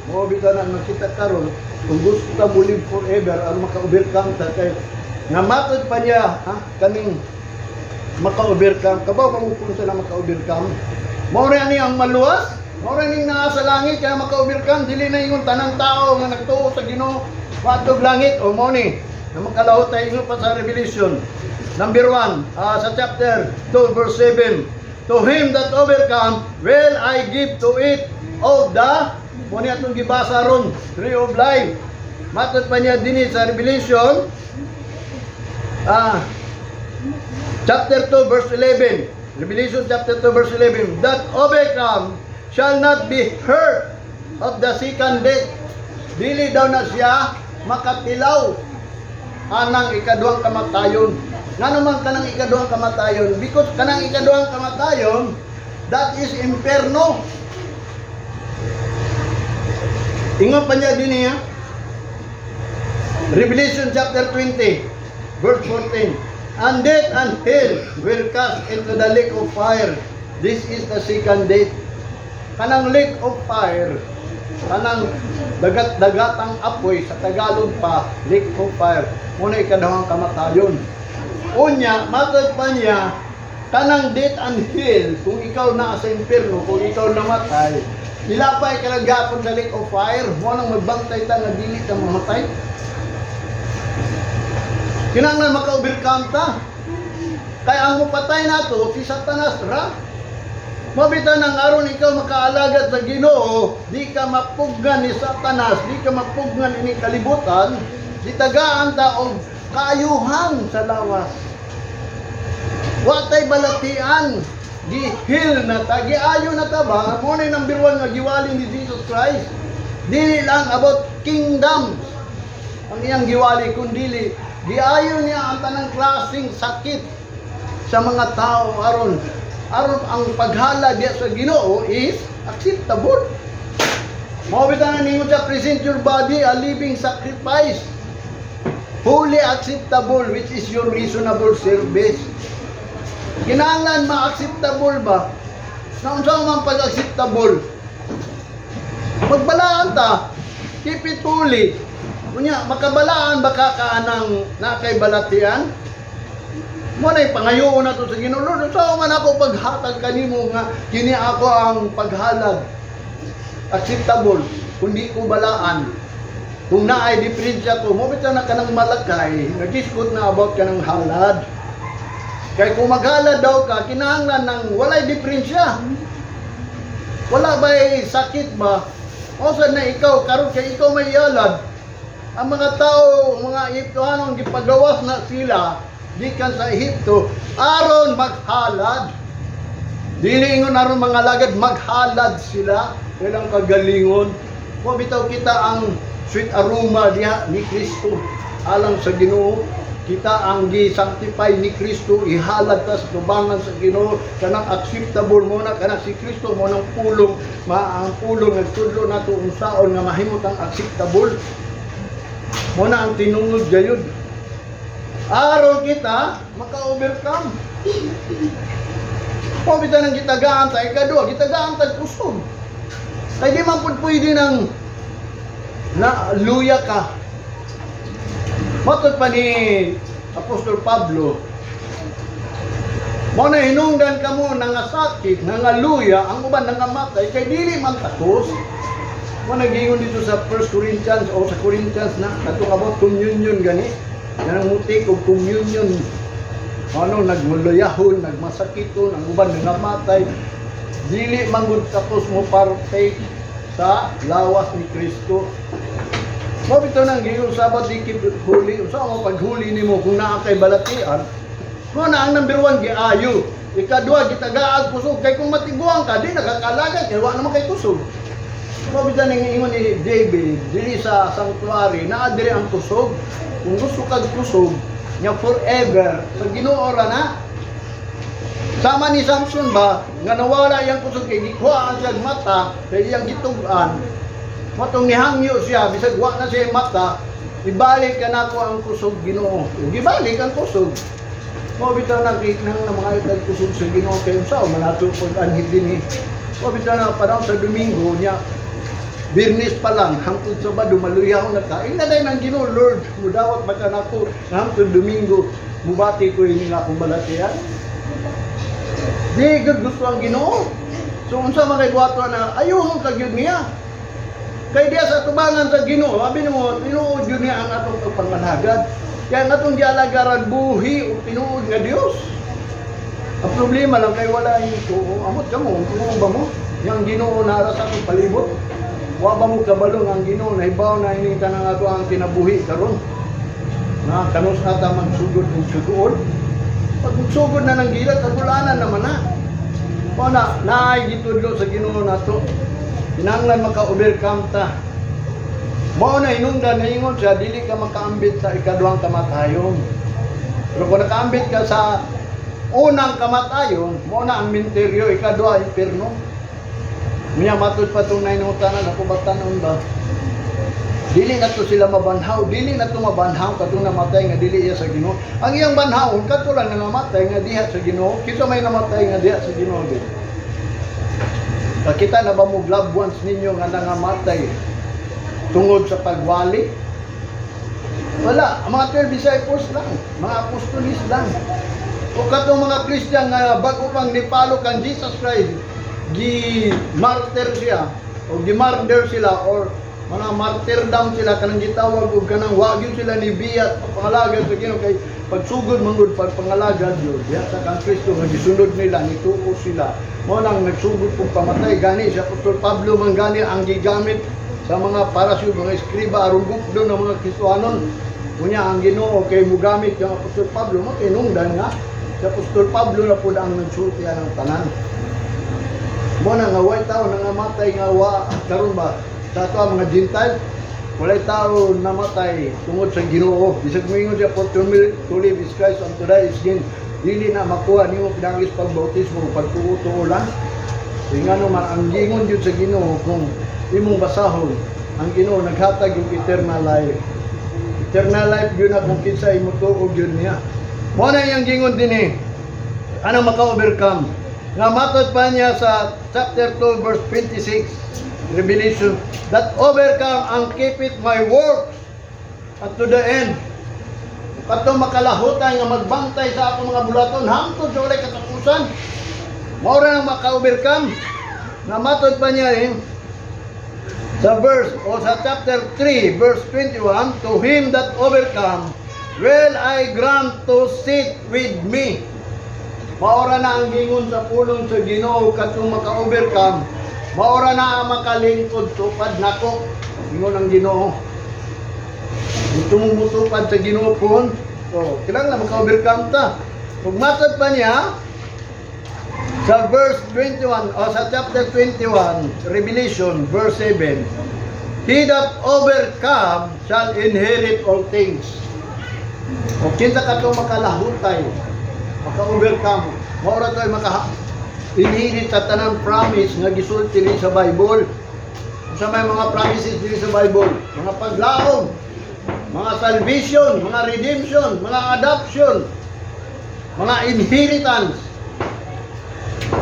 Mo bitaw na makita karon, kung gusto ka mo live forever aron maka-overcome ta, kay nga matod pa niya ha, kaning maka-overcome kabaw ka mo kung sila maka-overcome, mao ra ani ang maluwas. Mao ra ning naa sa langit kaya maka-overcome. Dili na ingon tanang tao nga nagtuo sa Ginoo moadtog langit o mo ni na makalahot tayo. Ingon pa sa Revelation number 1, sa chapter 2 verse 7, "To him that overcome will I give to eat of the," mo ni atong gibasa ron, tree of life. Matod pa niya dinhi sa Revelation chapter 2 verse 11. Revelation chapter 2 verse 11, "That overcome shall not be hurt of the second death." Dili daw na siya makatilaw anang ikaduhang kamatayon. Ngano man kanang ikaduhang kamatayon? Because kanang ikaduhang kamatayon, that is imperno. Ingon pa niya din niya, Revelation chapter 20, verse 14. "And death and hell were cast into the lake of fire. This is the second death." Kanang lake of fire, kanang dagat-dagatang apoy sa Tagalog pa, lake of fire. Muna ikaduhang kamatayon. Unya, matod pa niya, kanang death and hell, kung ikaw naa sa impyerno, kung ikaw namatay, ilapay ka lang gapon sa lake of fire, mo nang magbantay ta nga dili ka mamatay. Kinahanglan maka-overcome ta. Kaya ang mupatay nato si Satanas ra. Mabita ng aron ikaw makaalagad sa Ginoo, di ka mapugnan ni Satanas, di ka mapugnan ini kalibutan, gitagaan ta og kaayuhan sa lawas. Wa tay balatian, gi-heal na ta, giayo na ta ba? Mo na number one nga giwali ni Jesus Christ. Dili lang about kingdoms ang iyang giwali, kundili giayo niya ang tanang klaseng sakit sa mga tao aron aron ang paghala diya sa Ginoo is acceptable. Mao bitaw na ningon siya, "Present your body a living sacrifice, holy acceptable, which is your reasonable service." Kinahanglan ma-acceptable ba? Na unsa man pag-acceptable? Magbalaan ta, keep it holy. Unya, makabalaan ba ka kaanang na kay balatian? Mo na pangayoon na to sa Ginoo. "Lord, unsa man ako paghatag kanimo nga kini ako ang paghalad acceptable kundi ko balaan? Kung naay diferensya ko," mo bitaw na kanang Malakay, nagiskot na about kanang halad. Kay kung maghalad daw ka, kinahanglan ng walay diferensya. Wala ba'y sakit ba? O sa na ikaw, karon kay ikaw may ialad. Ang mga tao, mga Ehiptohanon, gipagawas na sila gikan sa Ehipto, aron maghalad. Dili ingon aron mga lagad, maghalad sila. Ilang kagalingon. Mo bitaw kita ang sweet aroma diha ni Kristo alang sa Ginoo. Kita ang gi-sanctify ni Kristo, ihalad ta sa tubangan sa Ginoo, kanang acceptable mo na kanang si Kristo mo nang pulong, ma ang pulong nagtudlo nato unsaon nga mahimot ang acceptable. Mo na ang tinungod gayud. Aron kita maka-overcome. Mo bitaw nang gitagaan ta ikaduha, gitagaan ta kusog. Kay di man pud pwede nang na luya ka. Matod pa ni Apostol Pablo, mo na hinungdan kamo nga sakit, nga luya, ang uban nangamatay, kay dili man takos. Mo nagingon dito sa 1 Corinthians o sa Corinthians na katong about communion gani. Kanang mutik og communion. Ano, nagmuluyahon, nagmasakiton, ang uban nangamatay. Dili manggod tapos mo partake sa lawas ni Kristo. Mo bitaw nang giingon Sabbath di keep holy. Unsa mo paghuli nimo kung naa kay balatian? Mo na ang number 1, giayo. Ikaduha, gitagaag kusog kay kung matiguang ka, di nakakalagad kay wa naman kay kusog. Mo bitaw nang ingon ni David dili sa sanctuary naa diri ang kusog. Kung gusto kag kusog nya forever, sa Ginoo ra na. Sama ni Samson ba, nga nawala iyang kusog kay gikuhaan siya mata, kay iyang gitug-an. Matong nihangyo siya, bisag wa na siya mata, "Ibalik ka nako ang kusog, Ginoo." Ug gibalik ang kusog. Mo bitaw nang nang na mga itag kusog sa Ginoo kay unsa man ato pag anhid dinhi. Mo bitaw na panahon sa Domingo niya, Biyernes pa lang, hangtod Sabado, maluyaw na ka. Ingna day ng Ginoo, "Lord, mudawat ba ka nako hangtod Domingo, mubati ko ini nga akong balatian." Di gud gusto ang Ginoo. So unsa man kay buhaton na ayuhon ka gyud niya. Kay diya sa tubangan sa Ginoo, abi nimo, tinuod gyud niya ang atong pagpangalagad. Kaya ang atong gialagaran, buhi o tinuod nga Dios. Ang problema lang kay wala yung tuo. Amot ka mo, tuo ba mo? Yang Ginoo nara sa atong palibot. Wa ba mo kabalo nga ang Ginoo nahibaw na ining tanang ato ang kinabuhi karon? Na kanus ata magsugod og sugoon. Pag magsugod na ng gilat, kagulanan naman na. O na, naay gitudlo sa Ginoo nato. Kinahanglan maka-overcome ta. Mao na hinungdan naingon siya, dili ka makaambit sa ikaduhang kamatayon. Pero kung nakaambit ka sa unang kamatayon, mao na ang minteryo, ikaduha, impierno. Unya matud pa itong nainutanan, ako ba tanon ba? Dili na to sila mabanhaw, dili na to mabanhaw katong namatay nga dili iya sa Ginoo. Ang iyang banhawon kadto lang nga namatay nga diha sa Ginoo. Kinsa may namatay nga diha sa Ginoo din? Kakita na ba mo loved ones ninyo nga nangamatay tungod sa pagwali? Wala, ang mga 12 disciples lang, mga apostolis lang. O katong mga Christian nga bago pang nipalo kang Jesus Christ, gi-martyr siya o gi-murder sila or mga martyrdom sila, kanang gitawag og kanang wa gyud sila ni biyat pangalagad sa Ginoo, kay pagsugod manggod pagpangalagad yun diha sa kang Kristo nga gisunod nila, nituo sila, mo nang nagsugod pong pamatay. Gani si Apostol Pablo man gani ang gigamit sa mga parasyo, mga eskriba, aron gupdo ng mga Kristohanon. Unya ang Ginoo kay mugamit yung Apostol Pablo, mo tinungdan nga si Apostol Pablo na pud ang nagsulti ang tanan. Mo na nga way tao nangamatay nga wa karon ba sa ato ang mga Gentile, walay tao namatay tungod sa Ginoo. Bisag moingon siya, "For to live is Christ and to die is gain," dili na makuha nimo pinangis pagbautismo, pagtuo-tuo lang. So ngano man ang gingon jud sa Ginoo, kung imong basahon, ang Ginoo naghatag yung eternal life. Eternal life yun na kung kinsa imo tuo gyud niya. Mo na iyang gingon dinhi. Ano maka-overcome? Nga matod pa niya sa chapter 2 verse 26, Revelation, "That overcome and keep it my works unto the end." Kadtong makalahutay nga magbantay sa akong mga bulaton hangtod sa walay katapusan. Mao ra nang maka-overcome. Nga matod pa niya rin sa verse o sa chapter 3 verse 21, "To him that overcome will I grant to sit with me." Maora na ang gingon sa pulong sa Ginoo, kadtong maka-overcome, maora na ang makalingkod tupad nako. Ingon ang Ginoo. Gusto mong mutupad sa Ginoo pon, so kailangan maka-overcome ta. Ug matod pa niya sa verse 21 o sa chapter 21, Revelation, verse 7, "He that overcome shall inherit all things." O kinsa katong makalahutay, maka-overcome, maura to'y maka inherit sa tanang promise nga gisulti rin sa Bible. Sa may mga promises diri sa Bible, mga paglaom, mga salvation, mga redemption, mga adoption, mga inheritance,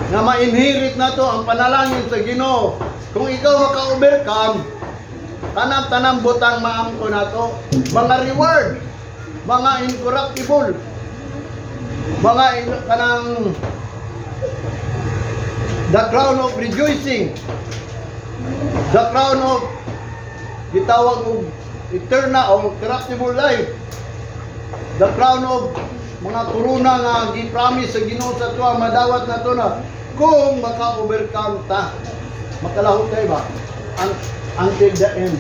nga ma-inherit na to ang panalangin sa Ginoo. Kung ikaw maka-overcome, tanang-tanang butang maamko na to, mga reward, mga incorruptible, mga kanang the crown of rejoicing. The crown of gitawag og eternal or corruptible life. The crown of mga korona nga gi-promise sa Ginoo sa atoa, madawat nato na kung maka-overcome ta. Makalahok tayo ba? Until the end.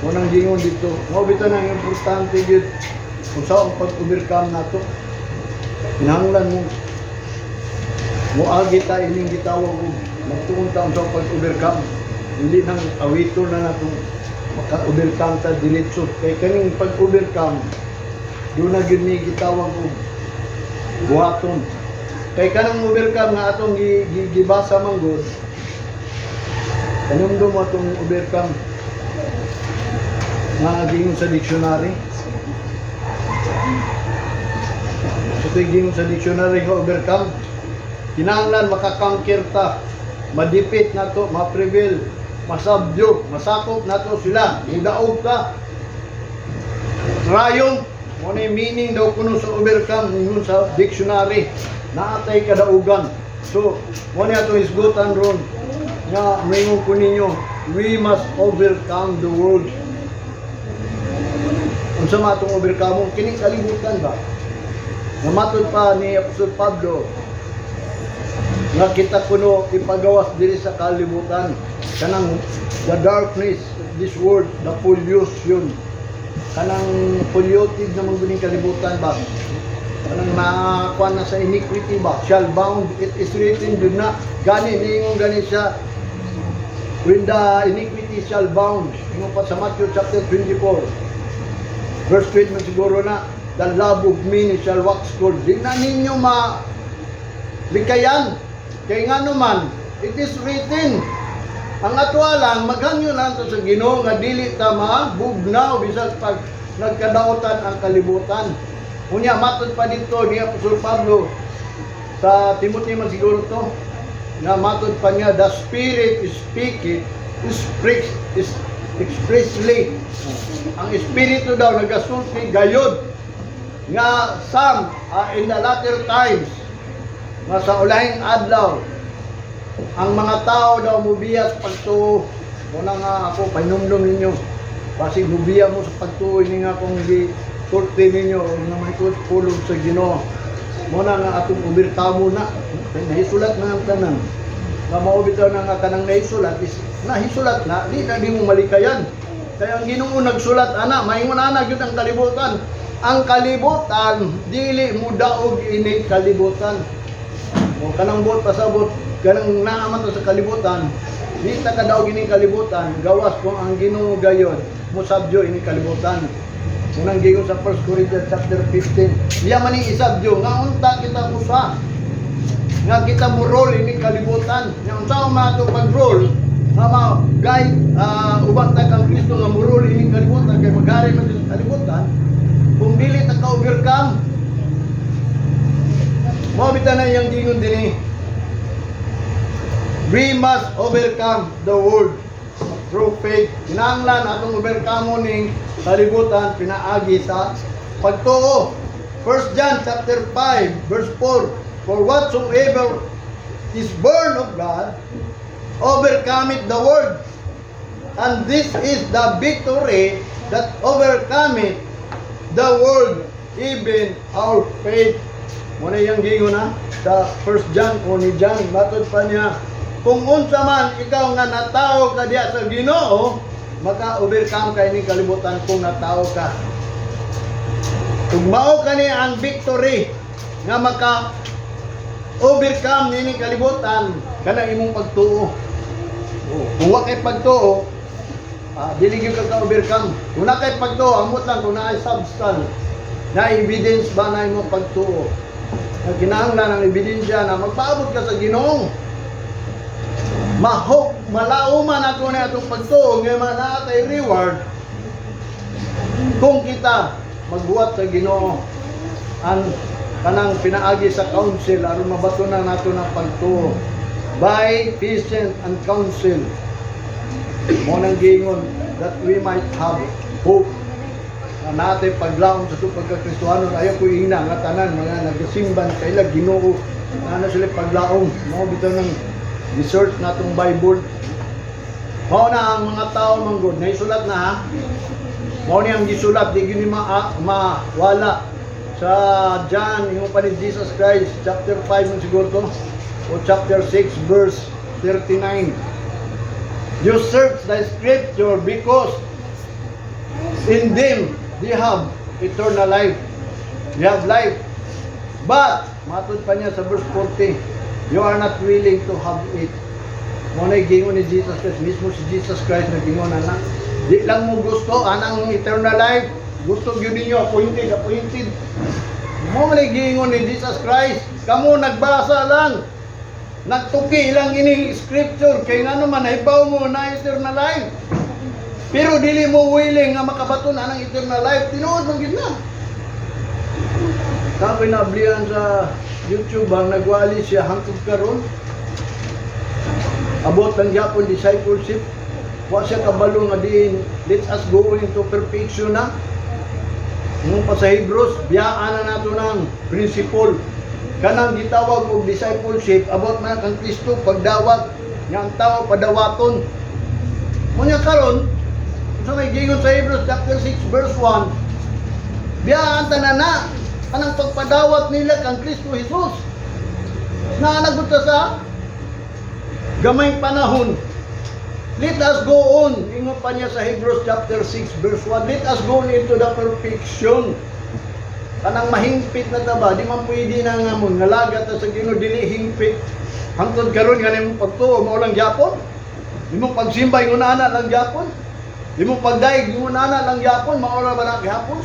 Unang gingon dito. Mao bitaw nang importante gyud kung sa ang pag-overcome nato. Kinahanglan mo moagi ta ining gitawag og magtuon ta sa pag-overcome. Hindi nang awito na natong maka-overcome ta diretso. Kay kaning pag-overcome, doon na gyud ni gitawag og buhaton. Kay kanang overcome nga atong gibasa man gud, kanumdum mo atong overcome nga gingon sa dictionary. So ito'y gingon sa dictionary nga overcome. Kinahanglan maka-conquer ta, ma-defeat nato, ma-prevail, masubdue, masakop nato sila, mudaog ta. Triumph, mo na yung meaning daw kuno sa overcome ingon sa dictionary. Naatay kadaugan. So, mo na atong hisgutan ron nga maingon ko ninyo, we must overcome the world. Unsa man atong overcome kining kalibutan ba? Nga matod pa ni Apostol Pablo nga kita kuno ipagawas diri sa kalibutan, kanang the darkness of this world, the pollution, kanang polluted naman guning kalibutan ba, kanang nakakuha na sa iniquity ba, shall bound. It is written jud na gani niingon gani siya, "When the iniquity shall bound," ingon pa sa Matthew chapter 24 verse 12 man siguro na, "the love of many shall wax cold." Di na ninyo ma likayan kay nga naman it is written. Ang atwa lang, maghangyo lang ta sa Ginoo nga dili ta mabugnaw bisag pag nagkadaotan ang kalibutan. Unya matod pa dito ni Apostol Pablo sa Timothy man siguro to, nga matod pa niya, "The Spirit speaketh is is expressly." Ang Espiritu daw nagasulti gayod nga some in the latter times, nga sa ulahing adlaw, ang mga tao daw mubiya sa pagtuo. Una nga ako pahinumdum ninyo, basig mubiya mo sa pagtuo ini nga kung gi sulti ninyo nga may pulong sa Ginoo. Mo na nga atong overcome na kay nahisulat na ang tanan. Nga mao bitaw na nga kanang nahisulat is nahisulat na, di na di mo malikayan. Kaya ang Ginoo nagsulat ana, maingon ana gyud ang kalibutan. Ang kalibutan dili mo daog ini kalibutan. O kanang buot pasabot, kanang naa man to sa kalibutan, di ta kadaog ining kalibutan gawas kung ang Ginoo gayod mosabyo ini kalibutan. Unang gigon sa 1 Corinthians chapter 15. Iya man ning isabyo nga unta kita usa nga kita mo rule ini kalibutan. Nga unsa man ato pag-rule nga ma guide uban ta kang Kristo nga mo rule ini kalibutan, kay maghari man sa kalibutan, kung dili ta ka overcome? Mao bitaw na iyang gingon dinhi. We must overcome the world through faith. Kinahanglan atong overcome ning kalibutan pinaagi sa pagtuo. 1 John chapter 5 verse 4: "For whatsoever is born of God overcometh the world. And this is the victory that overcometh the world, even our faith." Muna iyang gingon na sa 1 John o ni John. Matod pa niya, kung unsa man ikaw nga natao ka diya sa Ginoo, maka-overcome ka ining kalibutan kung natao ka. Kung mao kani ang victory nga maka overcome nining kalibutan, kana imong pagtuo. Oh, kung wa kay pagtuo, dili gyud ka ka-overcome. Kung na kay pagtuo, amot lang kung naay substance, na evidence ba na imong pagtuo. Na kinahanglan ang ebidensya na magpaabot ka sa Ginoo. Mahok, malauman ako na atong pagtuo nga naa tay reward kung kita magbuhat sa Ginoo ang kanang pinaagi sa counsel aron mabato na nato ng pagtuo by patience and counsel. Mo nang giingon that we might have hope na natin paglaom sa itong pagkakristohanon. Ayaw ko ina nga tanan mga nagasimban kaila Ginoo na sila paglaom. Mao bitaw nang research natong Bible. Mao na ang mga tao manggod, naisulat na ha. Mao ni ang gisulat, di gyud ni mawala sa John, yung pa ni Jesus Christ, chapter 5 man siguro to, o chapter 6, verse 39. "You search the scripture because in them they have eternal life." You have life. But, matod pa niya sa verse 40, "you are not willing to have it." Mao na gingon ni Jesus Christ, mismo si Jesus Christ nag-ingon na na. Di lang mo gusto anang eternal life, gusto gyud ninyo appointed, appointed. Mao man gingon ni Jesus Christ, kamo nagbasa lang. Nagtuki lang ini scripture kay ngano man nahibaw mo na eternal life. Pero dili mo willing nga makabaton anang eternal life, tinuod man gyud na. Kapoy naablihan sa YouTube ang nagwali siya hangtod karon. Abot lang gyapon discipleship. Wa siya kabalo nga diin let us go into perfection na. Nung pa sa Hebrews, biyaan na nato ng principle. Kanang gitawag og discipleship about man kang Kristo pagdawat nga ang tao padawaton. Munya karon sa may gingon sa Hebrews chapter 6 verse 1, biyaan tanan na kanang pagpadawat nila kang Kristo Jesus. Naanagot ta sa gamayng panahon. Let us go on. Ingon pa niya sa Hebrews chapter 6 verse 1. Let us go on into the perfection. Kanang mahingpit na ta ba, di man pwede na nga mo ngalaga ta sa Ginoo dili hingpit. Hangtod karon nga nimong pagtuo mao lang gyapon. Imong pagsimba ingon ana lang gyapon. Imong pagdayeg ingon ana lang gyapon, mao ra ba na gyapon?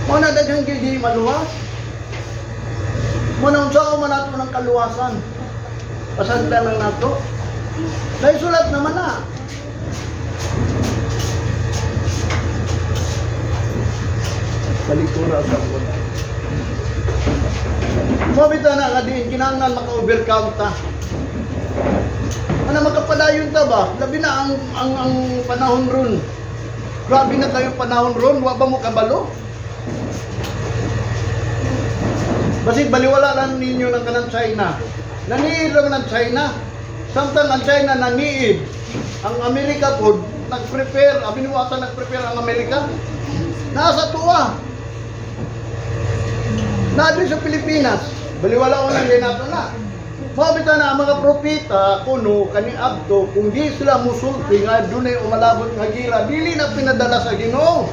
Mao na daghang gyud di maluwas. Mao na unsa man nato ng kaluwasan. Pasagdan lang nato. Naisulat naman na. Balikura sa ko. Mabita na nga diin kinahanglan maka-overcome ta. Ano makapadayon ta ba? Labi na ang panahon ron. Grabe na kayo panahon ron, wa ba mo kabalo? Basit baliwala lang ninyo ng kanang China. Naniid lang ng China. Samtang ang China naniid, ang Amerika po nag-prepare, abi ni ata nag-prepare ang Amerika. Nasa tuwa. Naa sa Pilipinas, baliwala ko lang din nato na. Mao bitaw na ang mga propeta kuno kani adto kung di sila musulti nga dunay umalabot nga gira, dili na pinadala sa Ginoo.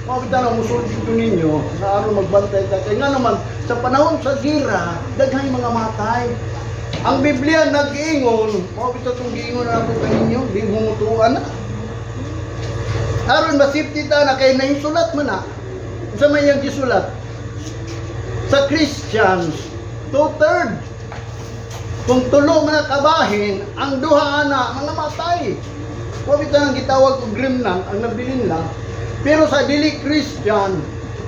Mao bitaw na musulti ko ninyo na aron magbantay ta kay nga naman sa panahon sa gira daghang mga matay. Ang Biblia nag-ingon, mao bitaw tong giingon na nato kaninyo, di mutuan na. Aron masipti ta na kay nahisulat man na. Unsa may iyang gisulat? Sa Christians, two-third. Kung tulo man kabahin, ang duha ana mga matay. Wa bitaw ang gitawag og remnant, ang nabilin lang. Pero sa dili Christian,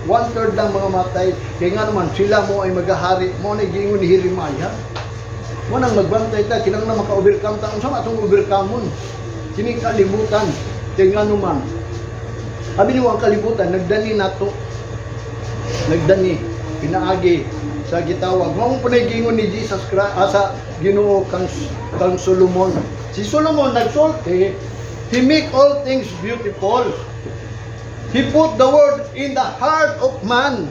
one-third lang mga matay. Kaya nga naman, sila mo ay magahari. Mo na giingon ni Jeremiah. Mo nang magbantay ta, kinahanglan maka-overcome ta. Unsa man atong overcome? Kini kalibutan. Kaya nga naman, abi niyo ang kalibutan, nagdani nato. Nagdani, pinaagi sa gitawag. Mao po na giingon ni Jesus Christ, sa Ginoo kang Solomon. Si Solomon nagsulti, he make all things beautiful. He put the word in the heart of man.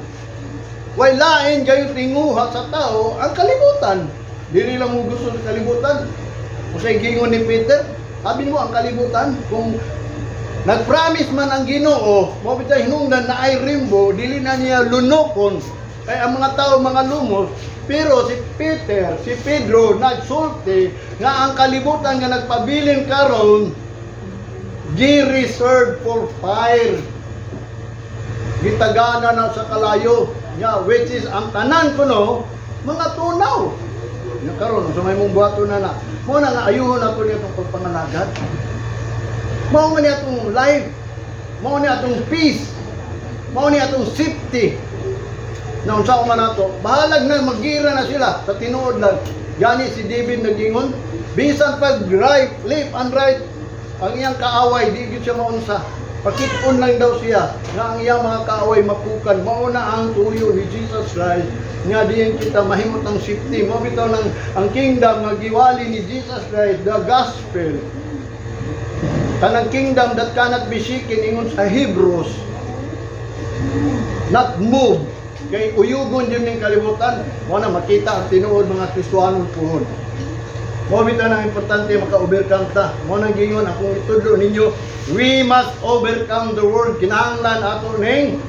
Way lain gayon tinguha sa tao ang kalibutan. Dili lang mo gusto sa kalibutan. Usay giingon ni Peter, sabi mo ang kalibutan kung nag-promise man ang Ginoo, mao bitay hinungdan na ay rainbow, dili na niya lunokon kay ang mga tao mga lumos. Pero si Peter, si Pedro nagsulti nga ang kalibutan nga nagpabilin karon gi-reserved for fire. Gitagana na sa kalayo nya, which is ang tanan kuno mga tunaw. Nya karon sa may mong buhaton na na. Mo na nga ayuhon nato niya itong pagpangalagad. Mao man niya atong life. Mao ni atong peace. Mao ni atong safety. Na unsa man nato, bahalag na maggira na sila sa tinuod lang. Gani si David nagingon, bisan pag right, left and right, ang iyang kaaway di gyud siya maunsa. Pakit-on lang daw siya nga ang iyang mga kaaway mapukan. Mao na ang tuyo ni Jesus Christ nga diyan kita mahimot ang safety. Mao bitaw nang ang kingdom nga giwali ni Jesus Christ, the gospel. Kanang kingdom that cannot be shaken, ingon sa Hebrews, not move, kay uyugon yun ning kalibutan. Mo na makita ang tinuod mga Kristohanon puhon. Mo bitaw nang importante maka-overcome ta. Mo nang giingon akong itudlo ninyo, we must overcome the world. Kinahanglan ato ning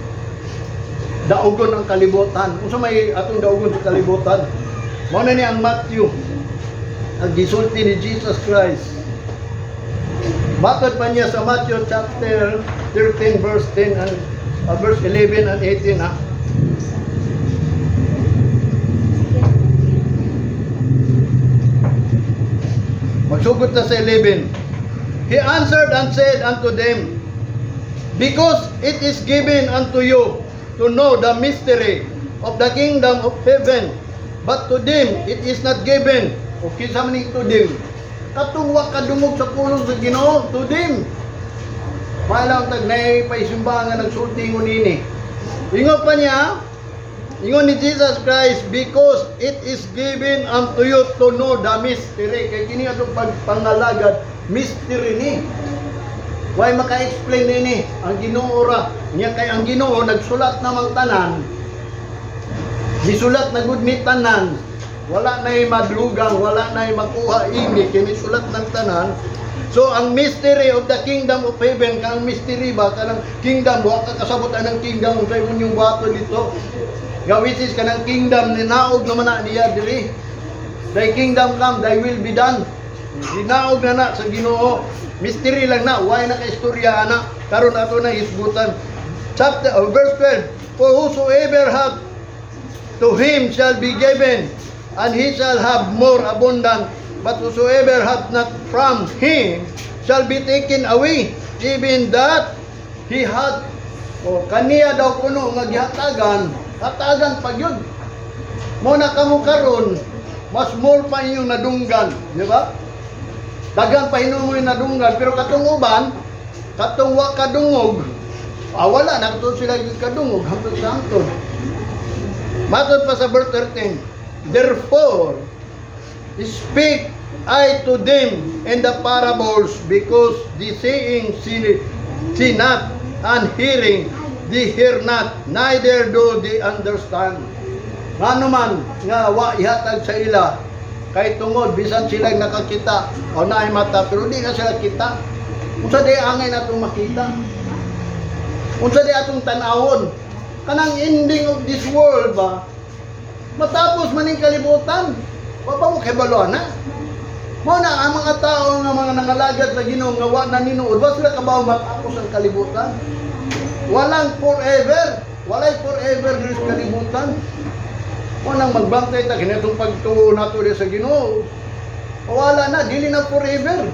daugon ang kalibutan. Unsa may atong daugon sa kalibutan? Mo na ni ang Matthew, ang gisulti ni Jesus Christ. Matod pa niya sa Matthew chapter 13 verse 10 and verse 11 and 18 ha. Magsugod ta sa 11. He answered and said unto them, "Because it is given unto you to know the mystery of the kingdom of heaven, but to them it is not given." O kinsa man ning "to them"? Katong wa kadungog sa pulong sa Ginoo, "to them." Maayo tag naay paisimba nga nagsulti ngon nini. Ingon pa niya, ingon ni Jesus Christ, "Because it is given unto you to know the mystery." Kay kini atong pagpangalagad, mystery ni. Way maka-explain nini ang Ginoo ra. Nya kay ang Ginoo nagsulat namang tanan. Gisulat na gud ni tanan. Wala na'y madlugang, wala na'y makuha ini kini sulat ng tanan. So ang mystery of the kingdom of heaven, kanang mystery ba, kanang kingdom, wa ka kasabot anang kingdom unsay inyong buhaton dito. Nga which is kanang kingdom ninaog naman na niya diri. "Thy kingdom come, thy will be done." Ginaog na na sa Ginoo. Mystery lang na, why na ka istorya ana? Karon ato na hisgutan. Chapter verse 12. "For whosoever hath, to him shall be given, and he shall have more abundant. But whosoever hath not, from him shall be taken away, even that he hath." O, kaniya daw kuno nga gihatagan, hatagan pa gyud. Mo na kamo karon, mas more pa inyong nadunggan, di ba? Daghan pa hinuon mo yung nadunggan, pero katong uban, katong wa kadungog, wala na katong sila yung kadungog, hangtod sa hangtod. Matod pa sa verse 13, "Therefore, speak I to them in the parables, because the seeing see not, and hearing they hear not, neither do they understand." Ngano man nga wa ihatag sa ila? Kay tungod bisan sila nakakita o naay mata pero di na sila kita. Unsa di angay natong makita? Unsa di atong tan-awon? Kanang ending of this world ba? Matapos man ning kalibutan. Wa pa mo kahibalo na. Mao na ang mga tao nga mga nangalagad sa Ginoo nga wa na ninuod, wa sila kabaw matapos ang kalibutan. Walang forever. Walay forever diri sa kalibutan. Mao nang magbantay ta kinatong pagtuo nato diri sa Ginoo. Wala na, dili na forever.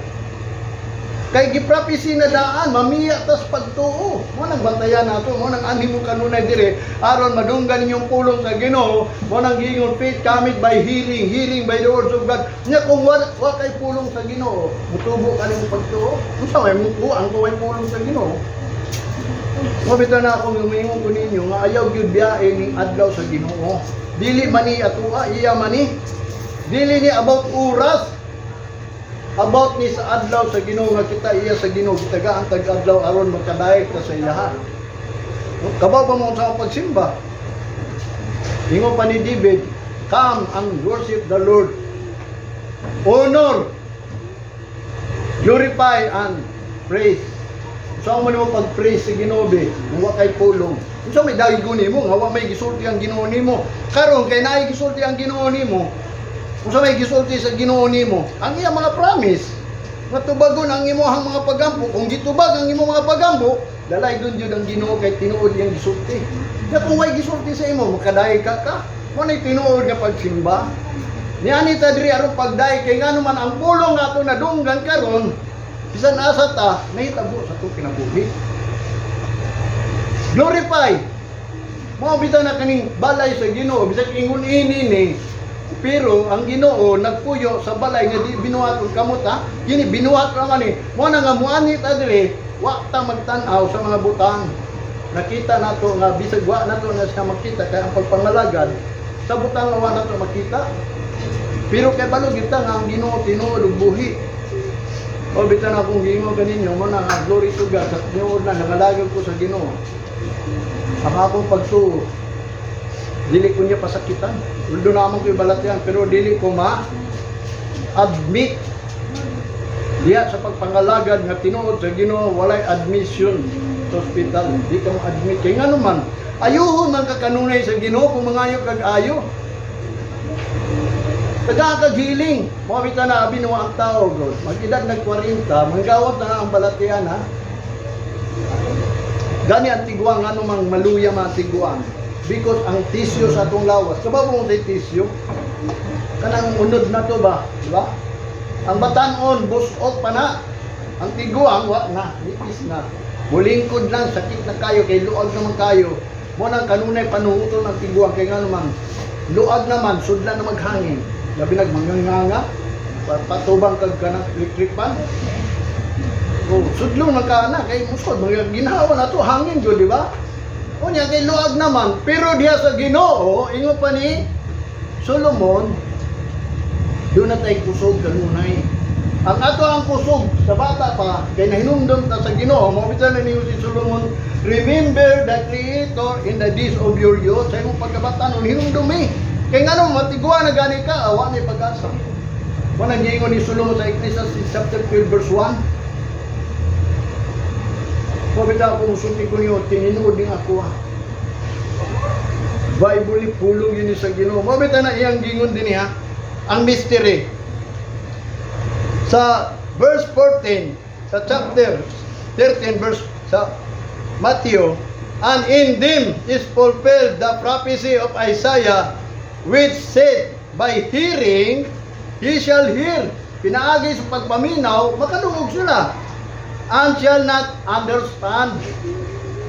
Kay giprophesy na daan, mamiya tas pagtuo. Mo nang bantayan nato, mo nang anhi mo kanunay dire aron madunggan ninyong pulong sa Ginoo. Mo nang giingon, "Faith cometh by hearing, hearing by the words of God." Nya kung wa kay pulong sa Ginoo, mutubo ka nimo pagtuo. Unsa may mo ang kuway pulong sa Ginoo? Mo bitaw na akong umingon ko ninyo nga ayaw gyud biyae ning adlaw sa Ginoo. Dili man ni atua, iya man ni. Dili ni about oras, about ni sa adlaw sa Ginoo nga kita iya sa Ginoo, gitagaan tag adlaw aron makadayeg ta sa iyaha. Kabaw ba mo sa pagsimba? Ingon pa ni David, "Come and worship the Lord. Honor, glorify and praise." Unsa man mo pag-praise sa Ginoo be kung wa kay pulong? Unsa may daygon nimo nga wa may gisulti ang Ginoo nimo? Karon kay naay gisulti ang Ginoo nimo, unsa may gisulti sa Ginoo nimo? Ang iya mga promise nga tubagon ang imong mga pagampo. Kung gitubag ang imong mga pagampo, dalaygon jud ang Ginoo kay tinuod iyang gisulti. Nya kung way gisulti sa imo, makadayeg ka ka. Mo nay tinuod nga pagsimba. Niani ta diri aron pagdayeg kay ngano man ang pulong nga ato nadunggan karon, bisan asa ta, nahitabo sa atong kinabuhi. Glorify. Mao bitaw na kaning balay sa Ginoo, bisag ingon ini ni, pero ang Ginoo nagpuyo sa balay nga di binuhat og kamot ha. Kini binuhat ra man ni. Mo na nga muani ta diri, wa ta magtan-aw sa mga butang. Nakita nato nga bisag wa nato na siya makita kay ang pagpangalagad sa butang nga wa nato makita. Pero kay balo kita nga ang Ginoo tinuod ug buhi. O bitan akong giingon kaninyo mo na nga glory to God sa tinuod na nangalagad ko sa Ginoo. Ang akong pagtuo, dili ko niya pasakitan. Although naman ko balatian, pero dili ko ma admit diya sa pagpangalagad nga tinuod sa Ginoo, walay admission sa ospital. Di ka mo-admit kay ngano man ayuhon man ka kanunay sa Ginoo kung mangayo kag ayo. Taga kag healing. Mo bitaw na abi ang tao god. Mag-edad nag 40, manggawat na ang balatian, ha. Gani ang tiguang, ano mang maluya man ang tiguang. Because ang tissue sa atong lawas, kabaw mo sa tissue, kanang unod na to ba, di ba? Ang batanon, busok pa na. Ang tiguang, wa na, nipis na. Mulingkod lang, sakit na kayo, kay luag naman kayo. Mo nang kanunay panuhuton ang tiguang, kay nga naman, luag naman, sudlan na maghangin. Labi nagmanganganga, patubang kag kanang electric fan. Oh, sudlong man ka na kay musod mga ginhawa na to hangin jud, di ba? Unya kay luag naman, pero diha sa Ginoo, ingon pa ni Solomon, doon na tayo kusog kanunay. Ang ato ang kusog sa bata pa, kay nahinumdum ta sa Ginoo, mao bitaw na niyo si Solomon, "Remember the Creator in the days of your youth," sa imong pagkabata hinumdum eh. Kay ngano matiguan na gani ka, awa na pag-asa. Wa nang giingon ni Solomon sa Ecclesiastes chapter 12 verse 1. Mao bitaw kung musulti ko niyo, tinuod ning ako, ha. Bible ni pulong yun sa Ginoo. Mao bitaw na iyang gingon din ha. Ang mystery. Sa verse 14, sa chapter 13 verse sa Matthew, "And in them is fulfilled the prophecy of Isaiah, which said, 'By hearing, he shall hear.'" Pinaagi sa pagpaminaw, makadungog sila. "And shall not understand."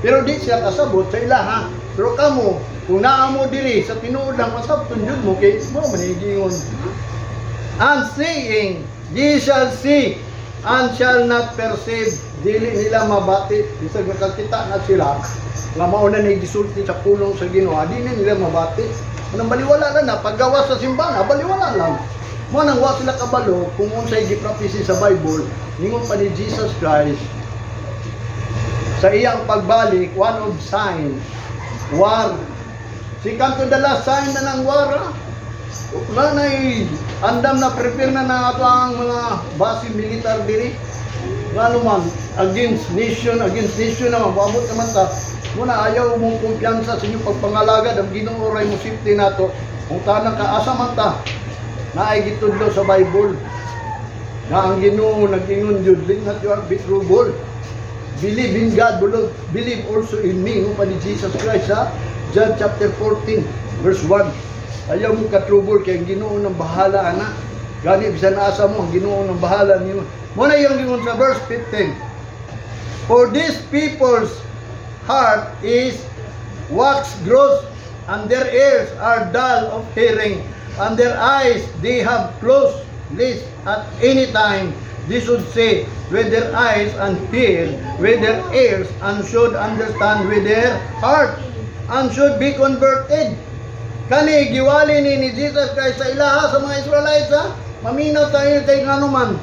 Pero di siya kasabot sa ilaha. Pero kamo, kung naa mo diri sa tinuod lang, masabton jud mo kay mo manigingon. "And seeing, ye shall see, and shall not perceive." Dili nila mabati. Bisag nakakita na sila, nga mao na ni gisulti sa pulong sa Ginoo, di na nila mabati. Anong baliwala na na, paggawas sa simbahan, baliwala lang. Mo nang wa sila kabalo kung unsay gi-prophecy sa Bible, ningon pa ni Jesus Christ, sa iyang pagbalik, one of sign, war. Si come to the last sign na ng war, ah. Wala na eh, andam na prepare na na ato ang mga base militar diri. Ngano man, against nation naman, wabot naman ta. Muna ayaw mong kumpiyansa sa inyong pagpangalagad, ang Ginoo ray mo safety nato. Kung tanang ka asa man ta, naay gitudlo sa Bible. Na ang Ginoo nag-ingon jud, "Let not your heart be troubled. Believe in God, believe also in me." Ingon pa ni Jesus Christ sa John chapter 14, verse 1. Ayaw mo ka-trouble kay ang Ginoo nang bahala ana. Gani bisan asa mo, ang Ginoo nang bahala niyo. Mo na yung gingon sa verse 15. "For these people's heart is wax gross, and their ears are dull of hearing, and their eyes they have closed, lest at any time they should see with their eyes and hear with their ears and should understand with their heart and should be converted." Kani giwali ni Jesus Christ sa ilaha sa mga Israelites, ha. Maminaw tayo kay ngano man.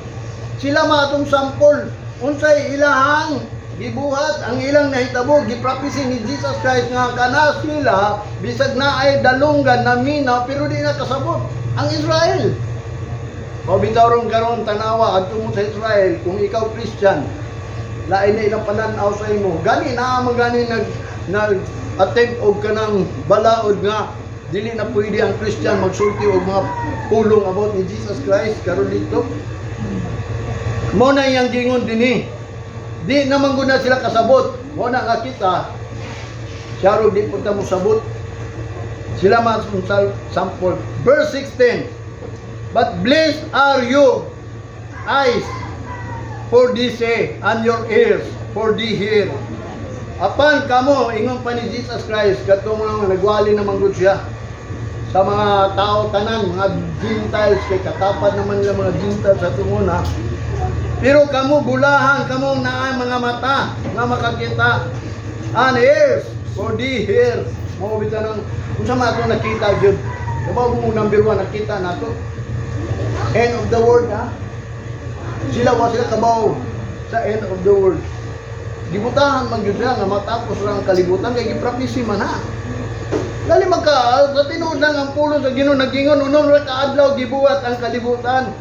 Sila matong sampol unsay ilahang gibuhat, ang ilang nahitabo, gi-prophecy ni Jesus Christ nga kana sila bisag na ay dalunggan na minaw pero di na kasabot ang Israel. O bitaw ron karon tanawa adto mo sa Israel, kung ikaw Christian, lain na ilang pananaw sa imo. Gani na man gani nag attempt og kanang balaod nga dili na pwede ang Christian magsulti og mga pulong about ni Jesus Christ karon dito. Mo na iyang gingon dinhi. Di naman gud na sila kasabot. Mo na nga kita siya di punta mo sabot. Sila man sample. Verse 16. "But blessed are you eyes, for they see, and your ears, for they hear." Apan kamo, ingon pa ni Jesus Christ, katong mga nagwali naman gud siya sa mga tao tanan, mga Gentiles, kay katapad naman nila mga Gentiles sa tunguna. Pero kamo bulahan, kamo naa mga mata nga makakita, and ears, for they hear. Mao bitaw nang unsa man ato nakita gyud. Kabaw mo number 1 nakita nato. End of the world, ha. Sila, wa sila kabaw sa end of the world. Gibutahan man gyud sila nga matapos ra ang kalibutan kay giprapisi man ha. Dali magka sa tinuod lang ang pulong sa Ginoo, nagingon unom ra ka adlaw gibuhat ang kalibutan.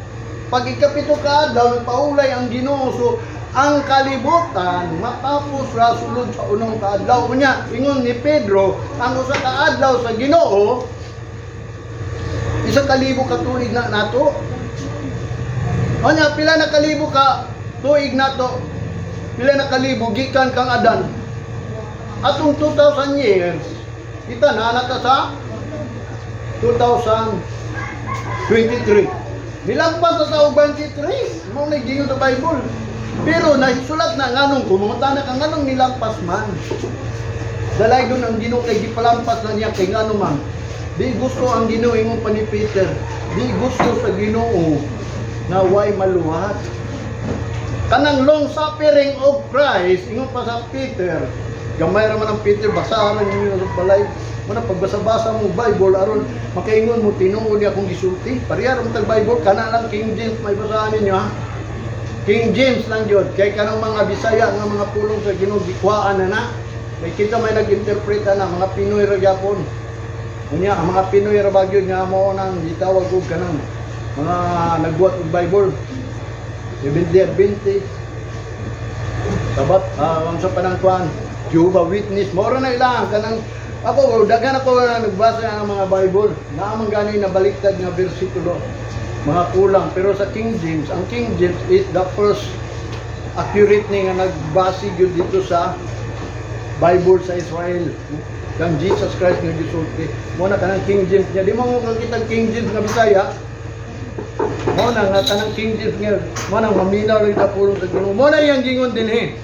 Pag ikapito ka adlaw, nagpaulay ang Ginoo. So ang kalibutan matapos ra sulod sa unong kaadlaw. Unya, ingon ni Pedro, ang usa ka adlaw sa Ginoo 1,000 ka tuig na nato. Unya, pila na kalibo ka tuig nato? Pila na kalibo gikan kang Adan? Atong 2,000 years, kita na ta sa 2023. Nilampas na sa 23. Mao na gingon sa Bible. Pero nasulat na nganong kumuta na ka, nganong nilampas man. Dalay doon ang Ginoo kay gipalampas na niya kay ngano man. Di gusto ang Ginoo, ingon pa ni Peter. Di gusto sa Ginoo na way maluhat. Kanang long suffering of Christ, ingon pa sa Peter. Gamay ra man ang Peter, basahan ninyo sa balay. Muna pagbasa-basa mo Bible aron makaingon mo tinuod niya akong gisulti. Pareha ra man tag Bible, kana lang King James may basahan ninyo ha. King James lang gyud kay kanang mga Bisaya nga mga pulong sa Ginoo, gikuhaan na na. May kita may nag-interpreta na mga Pinoy ra gyapon. Unya ang mga Pinoy ra ba gyud nga mao nang gitawag og kanang mga nagbuhat og Bible. Seventh-day Adventist. Sabat, ang sa panang kuan, Jehovah Witness, mao ra na ilang kanang ako daghan ako na nagbasa ng mga Bible. Naa man gani na baliktad nga bersikulo. Mga kulang, pero sa King James, ang King James is the first accurate ni nga nagbase gyud dito sa Bible sa Israel kang Jesus Christ nga gisulti. Mo na kanang King James niya. Di mo mo kakita King James nga Bisaya. Mo na nga kanang King James nga mo nang maminaw lang ta pulong sa Ginoo. Mo na iyang gingon dinhi.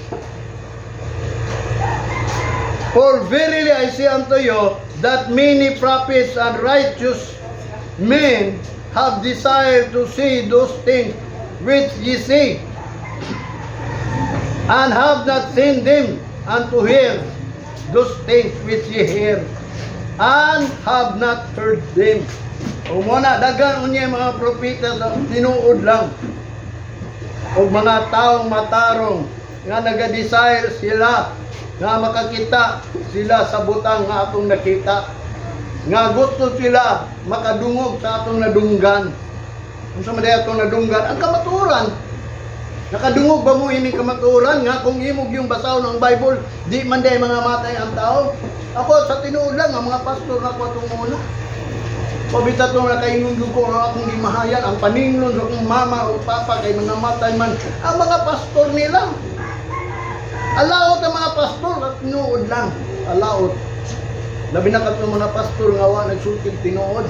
"For verily I say unto you that many prophets and righteous men have desired to see those things which ye see, and have not seen them, and to hear those things which ye hear, and have not heard them." O mo na, daghan unya mga propeta sa tinuod lang o mga taong matarong nga naga-desire sila nga makakita sila sa butang nga atong nakita, nga gusto sila makadungog sa atong nadunggan. Unsa man diay atong nadunggan? Ang kamatuoran. Nakadungog ba mo ining kamatuoran nga kung imo yung basahon ang Bible, di man diay mga matay ang tao? Ako sa tinuod lang, ang mga pastor na ko atong una. Pabita to nakaingon gyud ko ang akong gimahayan, ang paninglon sa akong mama o papa kay mga matay man ang mga pastor nila. Alaot ang mga pastor at tinuod lang. Alaot. Labi na katong mga pastor nga wa nagsulti tinuod.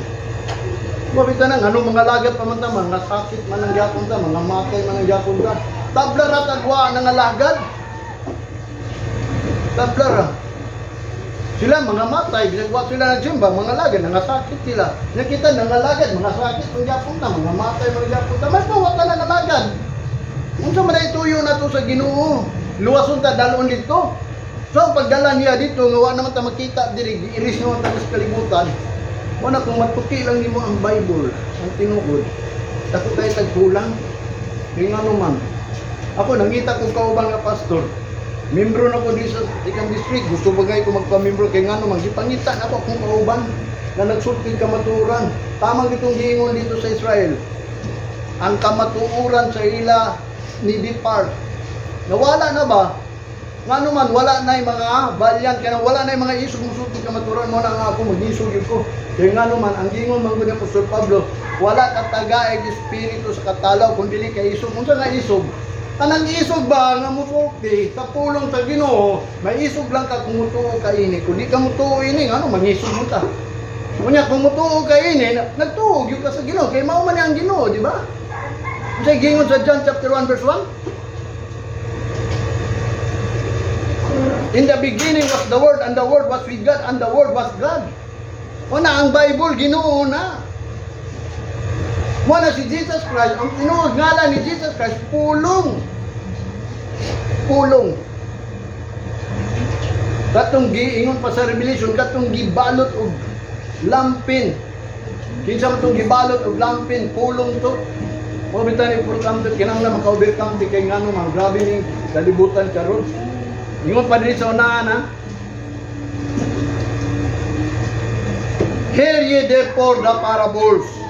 Mabita na, anong mga lagat pa man ta, mga sakit man ang gyapon ta, mga matay man ang gyapon ta. Tabla ra tagwa nga lagad. Tabla ra. Sila mga matay, bisag wa sila nagsimba, mga lagad, nangasakit sila. Nakita nangalagad, mga sakit man gyapon ta, mga matay man gyapon ta. Mas wa ta na nalagad. Unsa man ay tuyo na to sa Ginoo? Luwason ta dalon dito. So ang pagdala niya dito nga wa naman ta makita diri, giiris naman ta sa kalibutan. Wala kung matuki lang nimo ang Bible, ang tinuod. Dako tayo tagkulang. Kaya nga man. Ako nangita kong kauban nga pastor. Membro na ko di sa ikang district. Gusto ba ko magpa-membro kay ngano man gipangita na ako akong kauban na nagsulti kamatuoran. Tamang itong giingon dito sa Israel. Ang kamatuoran sa ila ni depart. Nawala na ba? Ngano man wala na yung mga valiant kaya wala na yung mga isog musulti kamatuoran, mo na nga ako magisog yun ko. Kaya ngano man ang gingon man gud ni Apostol Pablo, wala katagaeg espiritu sa katalaw kung dili kay isog. Unsa nga isog? Kanang isog ba nga musulti sa pulong sa Ginoo, may isog lang ka kung mutuo ka ini. Kung di ka mutuo ini, ano mangisog mo ta? Unya kung mutuo ka ini, nagtuo gyud ka sa Ginoo kay mao man ang Ginoo, di ba? Unsay gingon sa John chapter 1 verse 1? "In the beginning was the Word, and the Word was with God, and the Word was God." Una ang Bible, Ginoo na. Mo na si Jesus Christ, ang tinuod ngalan ni Jesus Christ, pulong. Pulong. Katong giingon pa sa Revelation, katong gibalot og lampin. Kinsa man tong gibalot og lampin, pulong to. Mao bitaw importante, kinahanglan maka-overcome ti kay ngano man grabe ning kalibutan karon. Ingon pa diri sa unahan, ha. "Hear ye therefore the parables."